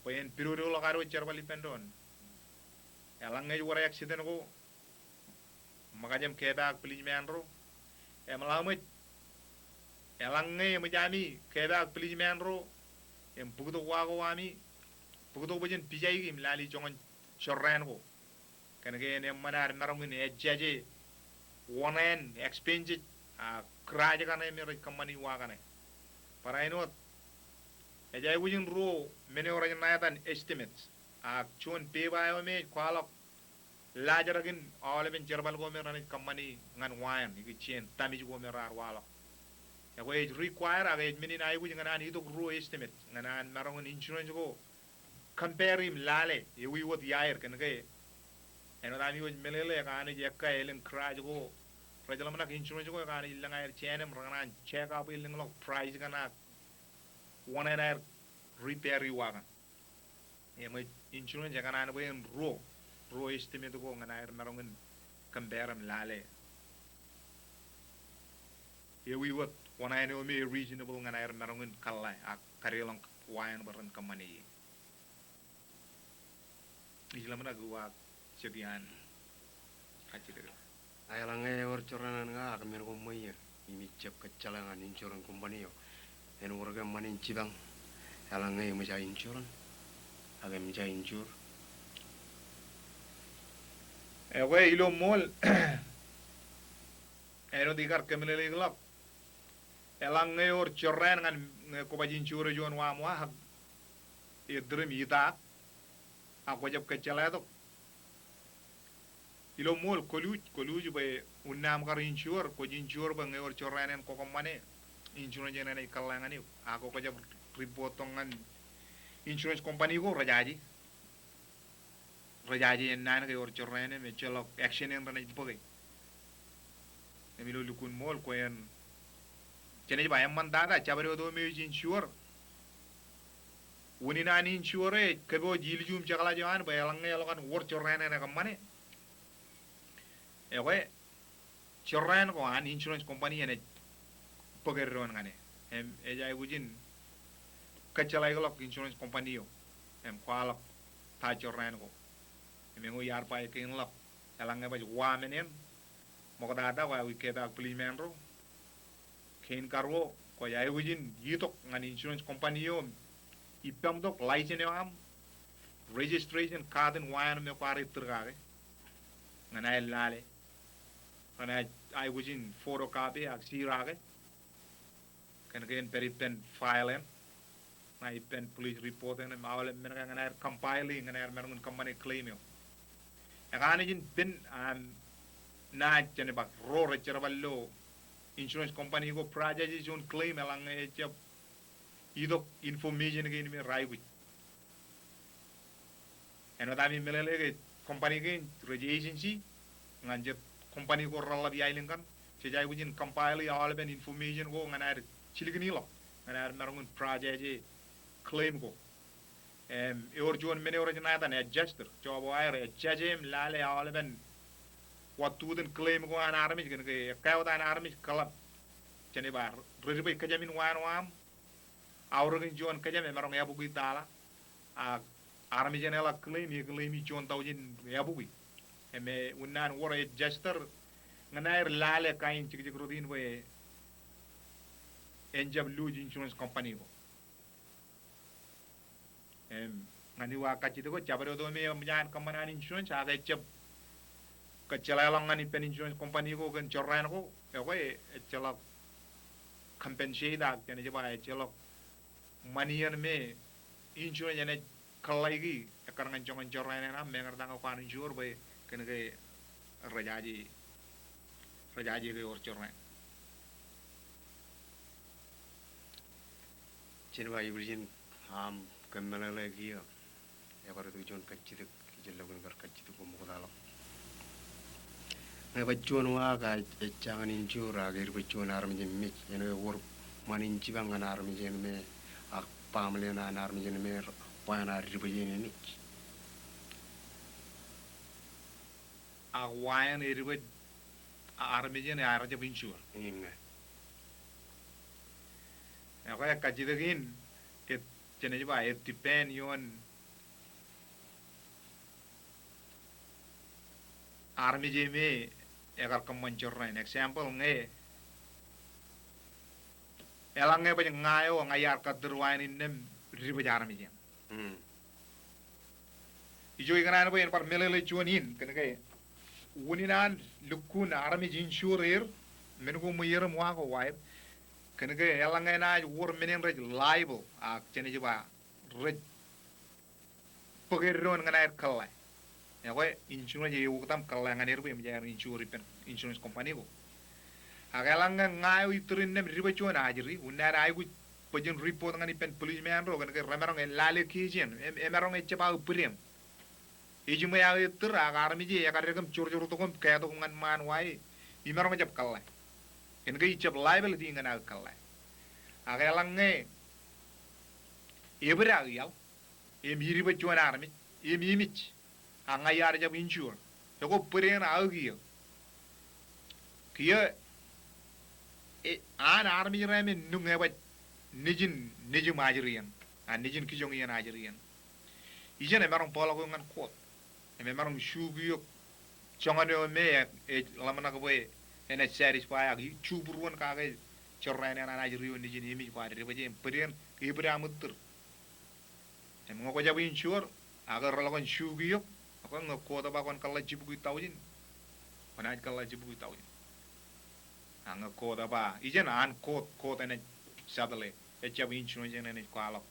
bwe en pidodoḷọk ad wōj jerbal ippān doon. Eḷaññe ej wōr accident ko, ṃōkaj im kepaak policeman ro. Eṃōḷaṃōj, eḷaññe eṃōj ami kepaak policeman ro im bōktok wa ko ami, bōktok bwe jen pijaiki im lale joñan jorrāān ko. Kōnke en eṃṃan ad maroñ in ejjaje wōṇāān expenses ak kūraj kaṇe me rej kōṃṃani wa kaṇe. Barāinwōt, ej aikuj in ruo men eo rej ṇa etan estimates. Ak juon pepa eo me ej kwaḷọk laajrak in aolepen jerbal ko me renaaj kōṃṃani ñan wa eṇ, ikijjien damage ko me raar waḷọk. Ekwe ej require ak ej men in aikuj ñan an itok ruo estimate ñan an maroñ in insurance ko compare im lale ewi wōt iaer, kōnke āinwōt ami wōj meḷeḷe, ekanooj ekkā elōñ garage ko rej ḷōmṇak insurance ko, ekanooj lōñ aer jāān im rekōṇaan check up e lōñḷọk price kaṇ ak wōṇāān aer repair i wa kaṇ. Im ej insurance ekōṇaan bwe en ruo, ruo estimate ko ñan aer maroñ in compare im lale ewi wōt wōṇāān eo me reasonable ñan aer maroñ in kōḷḷā ak kadeḷọñ wa eṇ bwe ren kōṃṃane ie. Ij ḷōmṇak uwaak jet iaan kajjitōk eo. A eḷaññe ewōr jorrāān ñan ña ak men ko ṃweiie im ij jab kōjjeḷā ñan insurance company eo, en wōr ke ṃan in jipañ eḷaññe eṃōj aō insurance ak eṃōj aō insure? Ekwe ilo ṃool, āinwōt ikar kōmeḷeḷeik ḷọk, eḷaññe ewōr jorrāān ñan ñe kwō baj insure juon wa ṃōa ak ettōr im itaak ak kwō jab kōjjeḷātok, ilo ṃool kwōluuj, kwōluuj bwe unin aṃ kar insure, kwōj insure bwe ñe ewōr jorrāān eṇ kwō kōṃṃane, insurance eṇ enaaj kōḷḷā ñan eok. Ak kwō jab report tok ñan insurance company ko, rej aje. Rej aje ennaan ke ewōr jorrāān im ejjeḷọk action eṇ renaaj bōke. Im ilo lukkuun ṃool kwe en, jenaaj ba eṃṃantata jabdewōt eo me ej insure, unin an insure ej kōpooj ilju im jekḷaj eo an bwe eḷaññe eḷọk an wōr jorrāān eṇ ekōṃṃane, ekwe jorrāān ko an insurance company enaaj bōk eddoin ñan e. Im ej aikuj in kōjjeḷāikḷọk insurance company eo im kwaḷọk ta jorrāān ko. Im eño iar ba kein ḷọk, eḷaññe baj wa men eṇ, ṃoktata kwōj aikuj kepaak policeman ro. Kein karuo, kwōj aikuj in itok ñan insurance company eo im ippaṃ tok license eo aṃ, registration card in wa eṇ me kwaar ettōr kake ñan aer lale. Renaaj aikuj in photocopy ak sira ke kōn ke en pād ippān file eṇ, ṇa ippān police report eṇ, im aolep men ko ñan aer compile e ñan aer maroñ in kōṃṃane claim eo. Ekanooj in pen an naaj, jenaaj ba, ro rej jerbal ilo insurance company ko process e juon claim eḷaññe ejjab itok information kein me raikuj. Āinwōt ami meḷeḷe ke company kein rej agency, ñan jet company ko reḷḷap ia Lincoln, jej aikuj in compile aolepen information ko ñan aer jilkinḷọk ñan aer maroñ in process e claim ko. Im, ewōr juon men eo rej ṇa etan adjuster, job eo aer ejjaj im lale aolepen wōt tūtōn claim ko an armej kōn ke ekkā wōt an armej kōḷap. Jenaaj ba, rej ba kōjām in wāween aṃ, aorōkin juon kōjām emaroñ eabukwi tala. Ak armej en eḷak claim, e claim i juon taujin eabukwi. Im e unin an wōr adjuster ñan aer lale kain jekjek rot in bwe en jab lose insurance company ko. Im, ñan eo aō kajjitōk ko, jabdewōt eo me eṃōj an kōṃṃan an insurance, ak ejjab kōjjeḷāḷọk ñan ippān insurance company ko kōn jorrāān ko, ekwe, ejjeḷọk compensate ak jenaaj ba ejjeḷọk ṃan iien me insurance enaaj kōḷḷāiki ekkar ñan joñan jorrāān eṇ aṃ, meñe etan ñe kwaar insure bwe kōn ke rej aje, rej aje ke ewōr jorrāān. Jen ba ibuljin aṃ kōmeḷeḷe kiiō. Ebar itok juon kajjitōk, ijellọkin kar kajjitōk ko ṃoktaḷọk. Ñe baj juon uwaak ak ej jañin insure ak ear baj juon armej im mej, āinwōt wōr ṃan in jipañ ñan armej in me ak baaṃle in an armej in me, wa eṇ aer dibōj in emej. Ak wa eṇ edibōj armej in ear jab insure. Iññā. Ekwe kajjitōk in, e, jenaaj ba e depend ioon armej e me ekar kōṃṃan jorrāān. Example, ñe eḷaññe baj ña eo ña iar kattōr wa eṇ innām dibōj armej in. Mm. Ijo ikōṇaan bwe en bar meḷeḷe juon in, kōn ke unin an lukkuun armej insure er, men ko ṃweer im wa ko waer. Kōn ke eḷaññe enaaj wōr men in rej liable, ak jenaaj ba rej bōk eddoon ñan aer kōḷḷā. Ekwe, insurance e eoktam kōḷḷā ñan er bwe eṃōj aer insure ippān insurance company ko. Ak eḷaññe ña eo ittōr innām dibōj juon ajri, unin an aikuj bōjin report ñan ippān policeman ro, kōn ke remaroñ in lale case in, em, emaroñ ejjab aō bōd eṇ. Ejiṃwe aō ettōr, ak armej e ekadek im jorjor tok im kātok ñan ṃaan wa e, imaroñ jab kōḷḷā. Kōn ke ijjab liability ñan aō kōḷḷā. Ak eḷaññe ebōd aō iaḷ, im idibōj juon armej, im emej, ak ña iar jab insure, ekwe bōd eṇ aō kiiō. Kiiō, e, an armej ro me nuknōṃ baj nejin, nejūṃ ajri eṇ, ak nejin kijoñ iien ajri eṇ. Ijeṇ emaroñ bōkḷọk eok ñan court. Im emaroñ sue eok joñan eo me e, ej ḷōmṇak bwe enaaj satisfy ak jubruon kake jorrāān eṇ an ajri eo nejin emej kwaar dibōje im bōd eṇ, ebōd aṃ ettōr. Im ñe kwō jab insure, ak reḷọk in sue eok, ak ñe court ej ba kwōn kōḷḷā jibukwi taujin, kwōnaaj kōḷḷā jibukwi taujin. Ak ñe court ej ba, ijeṇ an court, court enaaj settle e, ejjab insurance eṇ enaaj kwaḷọk.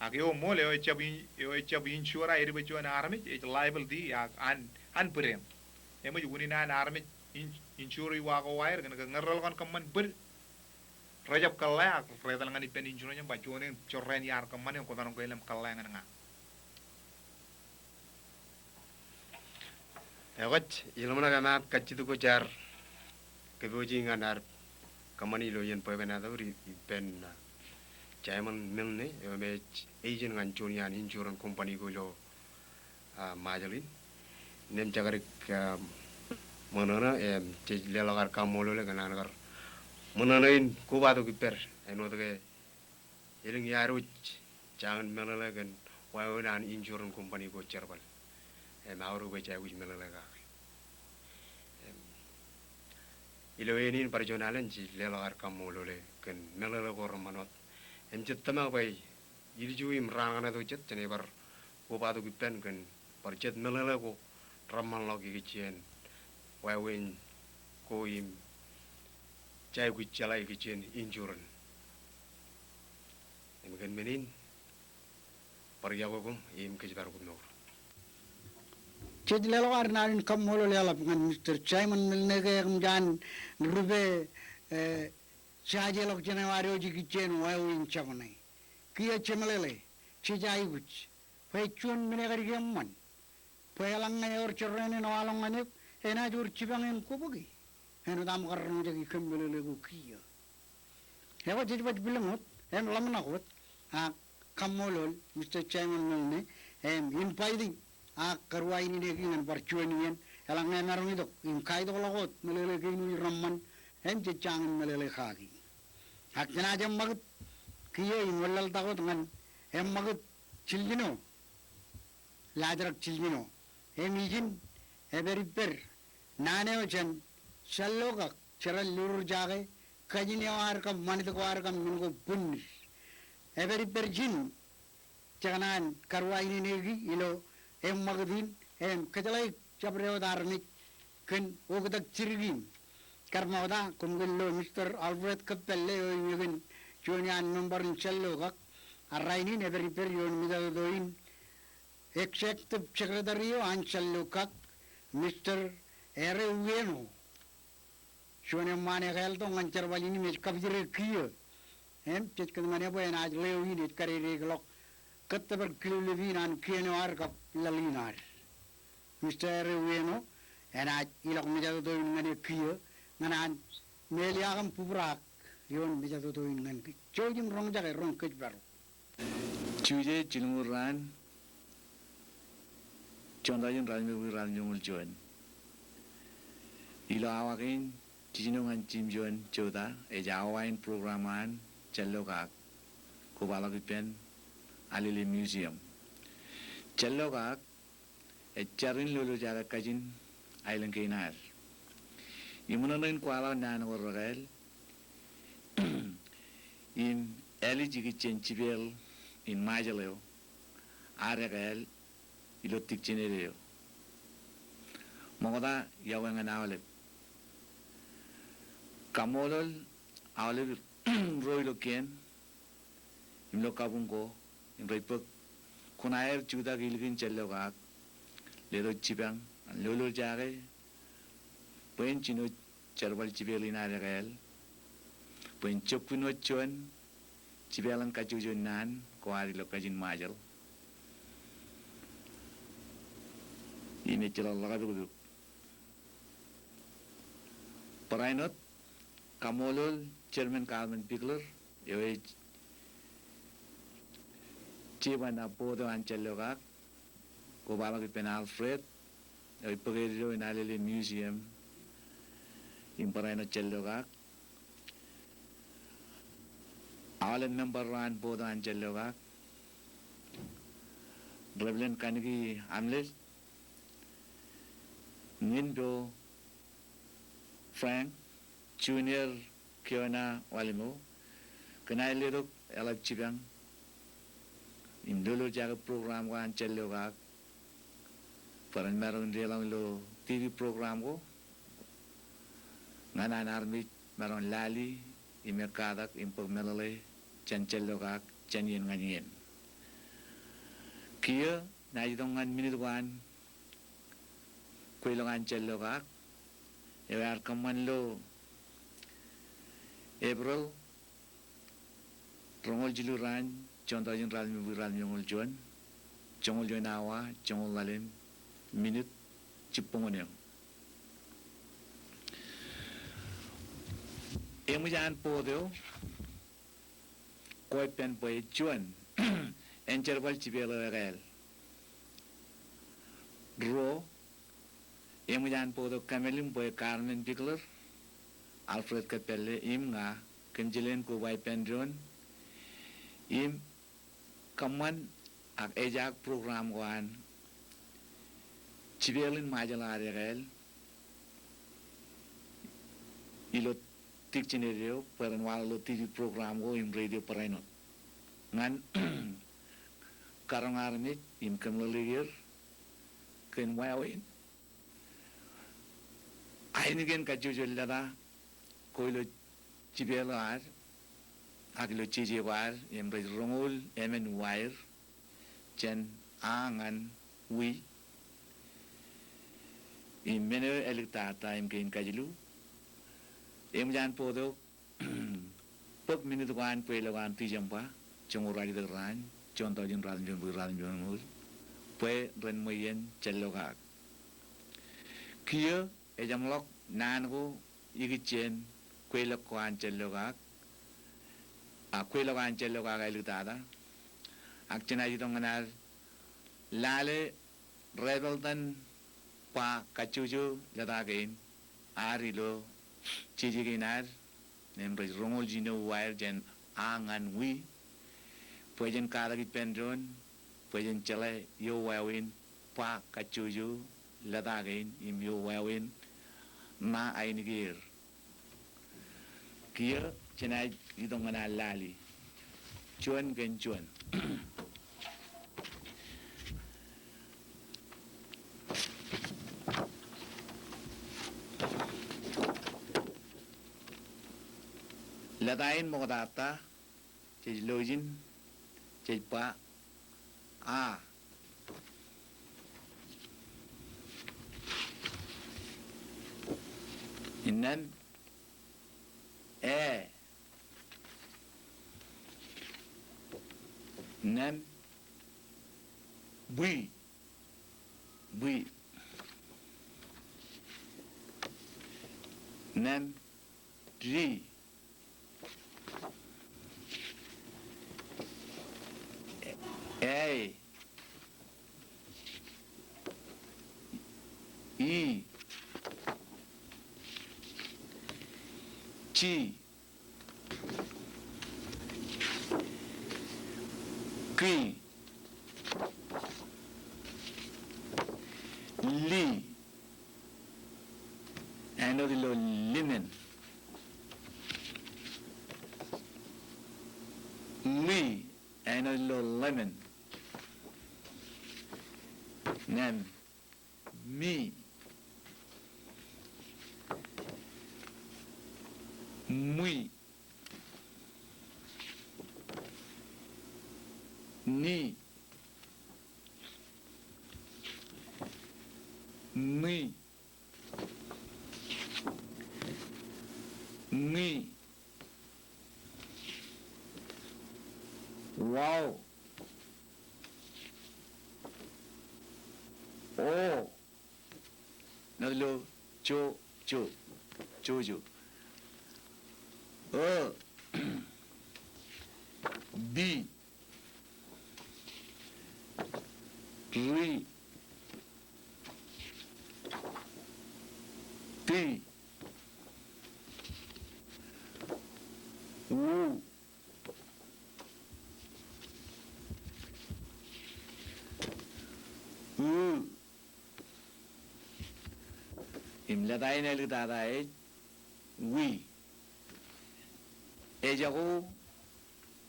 Ak eo ṃool, eo ejjab in-, eo ejjab insure a edibōj juon armej, ej liability, ak an, an bōd eṇ. Eṃōj unin an armej in-, insure i wa ko waer, kōn ke ñe reḷọk in kōṃṃan bōd, rejab kōḷḷā ak reetal ñan ippān insurance im ba juon eṇ jorrāān iar kōṃṃane, kwōmaroñ ke ilem kōḷḷā ñan ña. Ekwōj, iḷōmṇak eṃṃan kajjitōk ko jaar kōpooji ñan ad kōṃṃani ilo iien bwebwenato ri ippān, ah, Simon Milne, eo me ej agent ñan juon iaan insurance company ko ilo ah, Ṃajeḷ in. Innām jekdọọn, ah, ṃōṇōṇō, im, jej leḷọk ad kaṃṃoolol e kōn an kar ṃōṇōṇō in kobatok ippād, āinwōt ke elōñ iaad wōj jañin meḷeḷe kōn wāween an insurance company ko jerbal. Im, aorōk bwe jej aikuj meḷeḷe kake. Im, ilo iien in bar juon alen jej leḷọk ad kaṃṃoolol e kōn meḷeḷe ko reṃṃan wōt. Im, jej tōmak bwe ilju im raan kaṇe tok jet jenaaj bar kobatok ippān kōn bar jet meḷeḷe ko reṃṃanḷọk ikijjien wāween ko im jej aikuj jeḷā ikijjien insurance. Im kōn men in, bar iọkwe koṃ im kōjparok koṃ mour. Jej leḷọk ad naan in kaṃṃoolol eḷap ñan Mister Simon Milne ke eṃōj an rupe, eh, jajeḷọk jān eo ad wōj ikijjien wāween jabōne. Kiiō jemeḷeḷe, jej aikuj bwe juon men ekadik eṃṃan. Bwe eḷaññe ewōr jorrāān in waḷọk ñan eok, enaaj wōr jipañ in kobōki. Āinwōt aṃ kar roñjake kōm meḷeḷe ko kiiō. Ekwe jej baj bwilōñ wōt im ḷōmṇak wōt ak kaṃṃoolol Mister Simon Milne im inviting ak karuwainene kiiō ñan bar juon iien eḷaññe emaroñ itok im kaitokḷọk wōt meḷeḷe kein wōj reṃṃan im jej jañin meḷeḷe kaki. Ak jenaaj eṃṃakūt kiiō im wōnlaḷtak wōt ñan eṃṃakūt jiljino, laajrak jiljino. Im ijin epād ippād naan eo jān Jallokak, jeran lolorjake kajin eo ad kab ṃanit ko ad kab men ko bwinnid. Epād ippād ijin jekōṇaan karuwainene kiiō ilo eṃṃakūt in im kōjeḷāik jabdewōt armej kōn oktak jidik in. Kar ṃokta, koṃ kōn lo Mister Alfred Kōppālle eo eñin juon iaan member in Jallokak. Ak rainin epād ippād ioon mejatoto in Executive Secretary eo an Jallokak, Mister Ere Ueno. Juon eṃṃaan ekāāl tok ñan jerbal in im ej kapijere kiiō. Im jej kōtmāne bwe enaaj ḷeo in ej kadedeḷọk kōttōpar kilulep in an kien eo ad kab laḷ in ad. Mister Ere Ueno enaaj ilọk mejatoto in ñan eok kiiō ñan an meḷeḷe im bubrak ioon mejatoto in ñan kōj. Jouj im roñjake roñ kōjparok. Juje jilñuul raan, juon taujin ratimjuonbōk ratimjuonñoul juon. Ilo awa kein, jiljino ñan jimjuon jouta ej awa in program an Jallokak, kobaḷọk ippān Alele Museum. Jallokak ej jar in lolorjake kajin aelōñ kein ad. Im ṃōṇōṇō in kwaḷọk naan ko rekāāl im ālij ikijjien jipeḷ in Ṃajeḷ eo ad ekāāl ilo dictionary eo. Ṃokta iọkwe ñan aolep. Kaṃṃoolol aolep ro ilo kien im ilo kabuñ ko im rej bōk kuṇaer jutak ilikin Jallokak, letok jipañ an lolorjake bwe en jino jerbal jipeḷ in ad ekāāl bwe en jokkin wōt juon jipeḷ in kajjojo naan ko ad ilo kajin Ṃajeḷ. Im ejjeḷọk ḷọkapikpik. Barāinwōt, kaṃṃoolol Chairman Carmen Pickler eo ej chief eo an board eo an Jallokak, kobaḷọk ippān Alfred eo ej bōk editor in Alele Museum im barāinwōt Jallokak. Aolep member ro an board eo an Jallokak, Reverend Kaniki Amlej, Ñinpo Frank, Junior Kiona Walimo, kōn aer letok eḷap jipañ im lolorjake program ko an Jallokak bwe ren maroñ in deḷọñ ilo TV program ko ñan an armej maroñ lale im ekkatak im bōk meḷeḷe jān Jallokak jān iien ñan iien. Kiiō naaj itok ñan minit ko an kweilọk an Jallokak eo ear kōṃṃan ilo April roñoul jilu raan, juon taujin ratimjuonbōk ratimjuonñoul juon, joñoul juon awa, joñoul ḷalem, minit jibboñōn eoon. Eṃōj an board eo kweppān bwe juon, en jerbal jipeḷ eo ekāāl. Ruo, eṃōj an board eo kōmālim bwe Carmen Pickler, Alfred Kōppālle im ña kōmjelen koba ippān doon im kōṃṃan ak ejaak program ko an jipeḷ in Ṃajeḷ ad ekāāl ilo dictionary eo bwe ren waḷọk ilo TV program ko im radio barāinwōt. Ñan karoñ armej im kōmeḷeḷeik er kōn wāween ainikien kajjojo lōta ko ilo jipeḷ eo ad ak ilo jeje ko ad im rej roñoul emān uwaer jān a ñan wi im men eo āliktata im kein kajilu. Eṃōj an board eo bōk minit ko an kweilọk an Tijeṃba joñoul ralitōk raan, juon taujin ratimjuonbōk ratimjuonñoul, bwe ren ṃweien jān ḷọk ak. Kiiō ej jeṃḷọk naan ko ikijjien kweilọk ko an jān ḷọk ak, a, kweilọk an jān ḷọk ak āliktata. Ak jenaaj itok ñan ad lale rebōḷtan ba kajjojo lōta kein ad ilo jeje kein ad, im rej roñoul jino uwaer jān a ñan wi, bwe jen katak ippān doon, bwe jen jeḷā eo wāween ba kajjojo lōta kein im eo wāween ṇa ainikieer. Kiiō jenaaj itok ñan ad lali juon kōn juon. Lōta in ṃoktata, jej lo ijin, jej ba a. Innām e. Innām bwi. Bwi. Innām di. Āi. I. Ji. Ki. Li. Āinwōt ilo lemon. Li. Āinwōt ilo lemon. Innām mi. Mwi. Ni. Ni. Ni. Wow. O. Āinwōt ilo jo, jo, jojo. O. Bi. Ri. Ti. U. U. Im lōta in āliktata ej wi. Ejako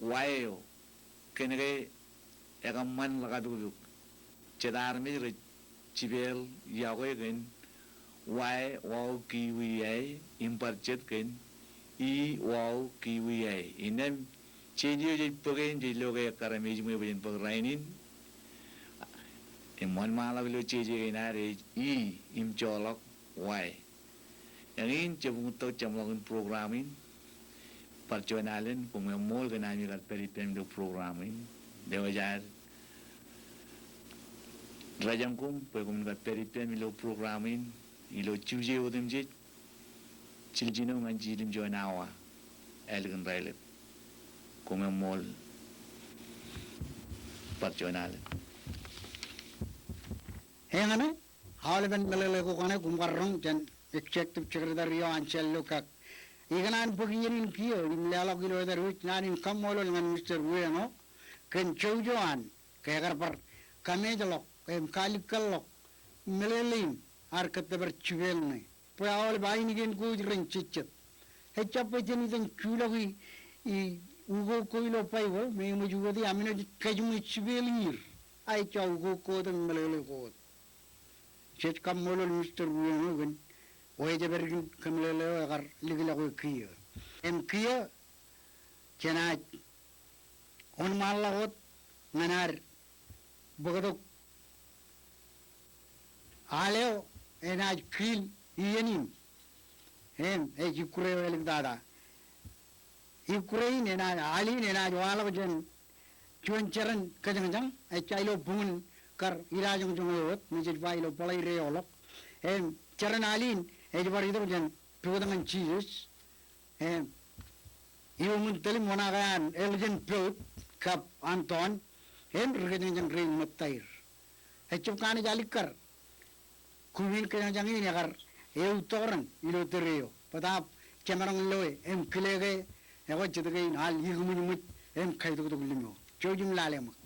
wa eo, kōnke ekōṃṃan rekapikpik. Jet armej rej jipeḷ iọkwe kōn wa e, wao ki wi ae, im bar jet kōn i, wao ki wi ae. Innām jeje eo jej bōke im jej lo ke ekkar im ejiṃwe bwe jen bōk rainin. Im wōnṃaanḷọk ilo jeje kein ad ej i im joḷọk wa e. Eñin, jebuñ tok jeṃḷọkin program in. Bar juon alen, koṃ eṃṃool kōn ami kar pād ippām ilo program in. Lewōj ad rōjañ koṃ bwe koṃwin kar pād ippām ilo program in ilo Juje otemjej, jiljino ñan jiljilimjuon awa ālikin raelep. Koṃ eṃṃool. Bar juon alen. Eñṇe, aolepen meḷeḷe ko kaṇe koṃ kar roñ jān Executive Secretary eo an jān ḷọk ak. Ikōṇaan bōk iien in kiiō im leḷọk ilo etal wōj naan in kaṃṃoolol ñan Mister Ueno kōn joujo an ke ekar bar kameejḷọk im kalikkar ḷọk meḷeḷein ad kōttōpar jipeeḷ ṇe. Bwe aolep ainikien ko ej ren jejjet. Ejjab bwe jen itok im juḷọk i ukok ko ilo Baibōḷ me eṃōj ukōti, ak men eo jej kajiṃwe jipeeḷ er, a ejja ukok ko wōt im meḷeḷe ko wōt. Jej kaṃṃoolol Mister Ueno kōn wōjepād in kōmeḷeḷe eo ekar likḷọk e kiiō. Im kiiō jenaaj wōnṃaanḷọk wōt ñan ad bōktok al eo enaaj kiil iien in. Im ej ikkure eo āliktata. Ikkure in enaaj, al in enaaj waḷọk jān juon jeran kōjañjañ, ejja ilo buñūn kar ilajoñjoñ eo wōt me jej ba ilo bōḷeid eoḷọk. Im jeran al in ej bar itok jān pukot ñan Jisōs. Im iuṃwin tōl im oṇaake an ālikin pukot kab an tọọn im ri kōjañjañ rein ṃōttaer. Ejjab kanooj alikkar. Kumin kōjañjañ in ekar eutiej tok ilo tōre eo. Bōtaab jemaroñ loe im kile ke ekwe jet kein al ikōṃōjṃōj im kaitoktok limeo. Jouj im lale ṃōk.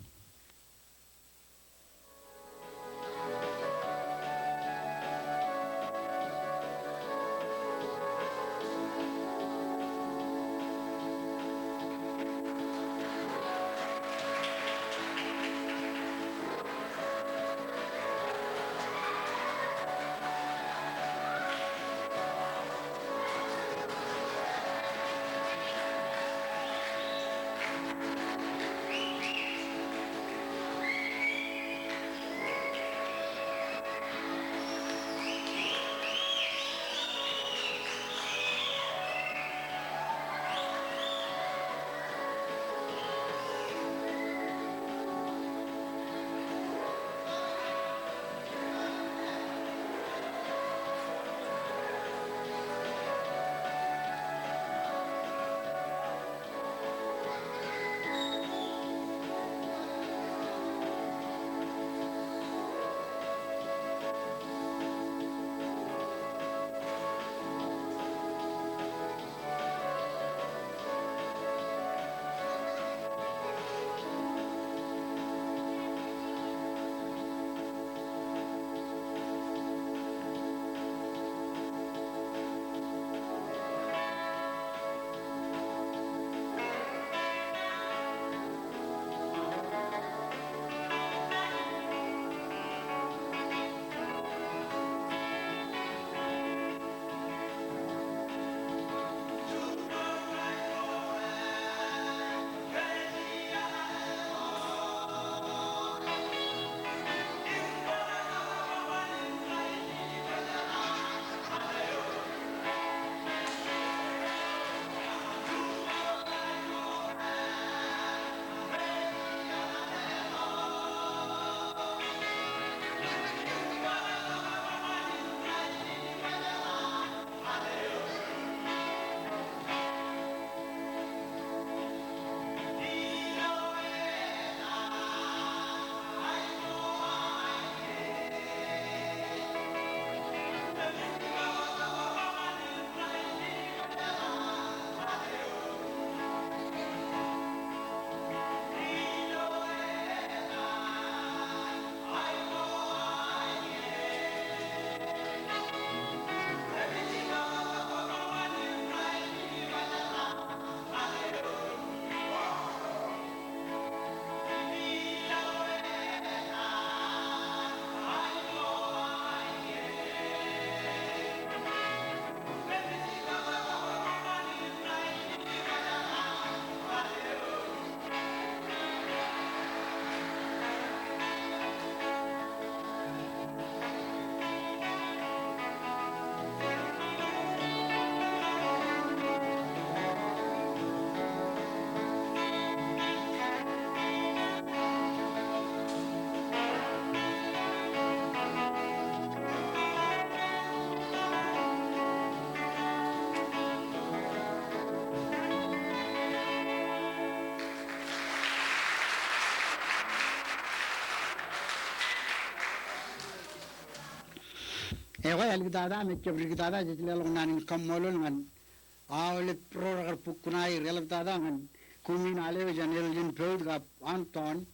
Ekwe, āliktata im ejjab diktata, jej leḷọk naan in kaṃṃoolol ñan aolep ro rekar bōk kuṇaer, eḷaptata ñan kumin al eo jān Elgin Pout kab Anton,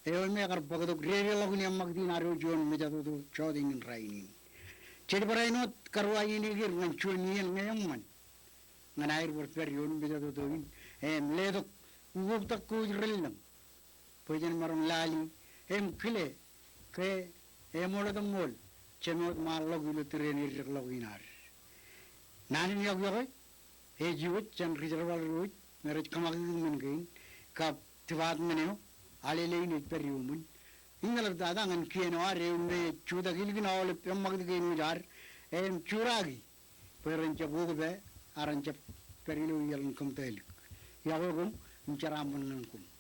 eo im ekar bōktok dedeḷọkin eṃṃakūt in ad wōj ioon mejatoto jọteen in rainin. Jej barāinwōt karuwainene er ñan juon iien ñe eṃṃan ñan aer bar pād ioon mejatoto in im letok ukoktak ko ej relōñ bwe jen maroñ lale im kile ke eṃool wōt eṃool Jemān ṃaanḷọk ilo tōre in eddekḷọk in ad. Naan in iọkwe ej iwōj jān ri jerbal ro wōj me rej kōṃakūtkūt men kein kab department eo Alele in ej pād iuṃwin. Im eḷaptata ñan kien eo ad eo me jutak ilikin aolep eṃṃakūt kein wōj ad im juraki bwe ren jab okpā, ak ren jab pād ilo iaḷ in kōmtōlik. Iọkwe koṃ im jeraaṃṃan ñan koṃ.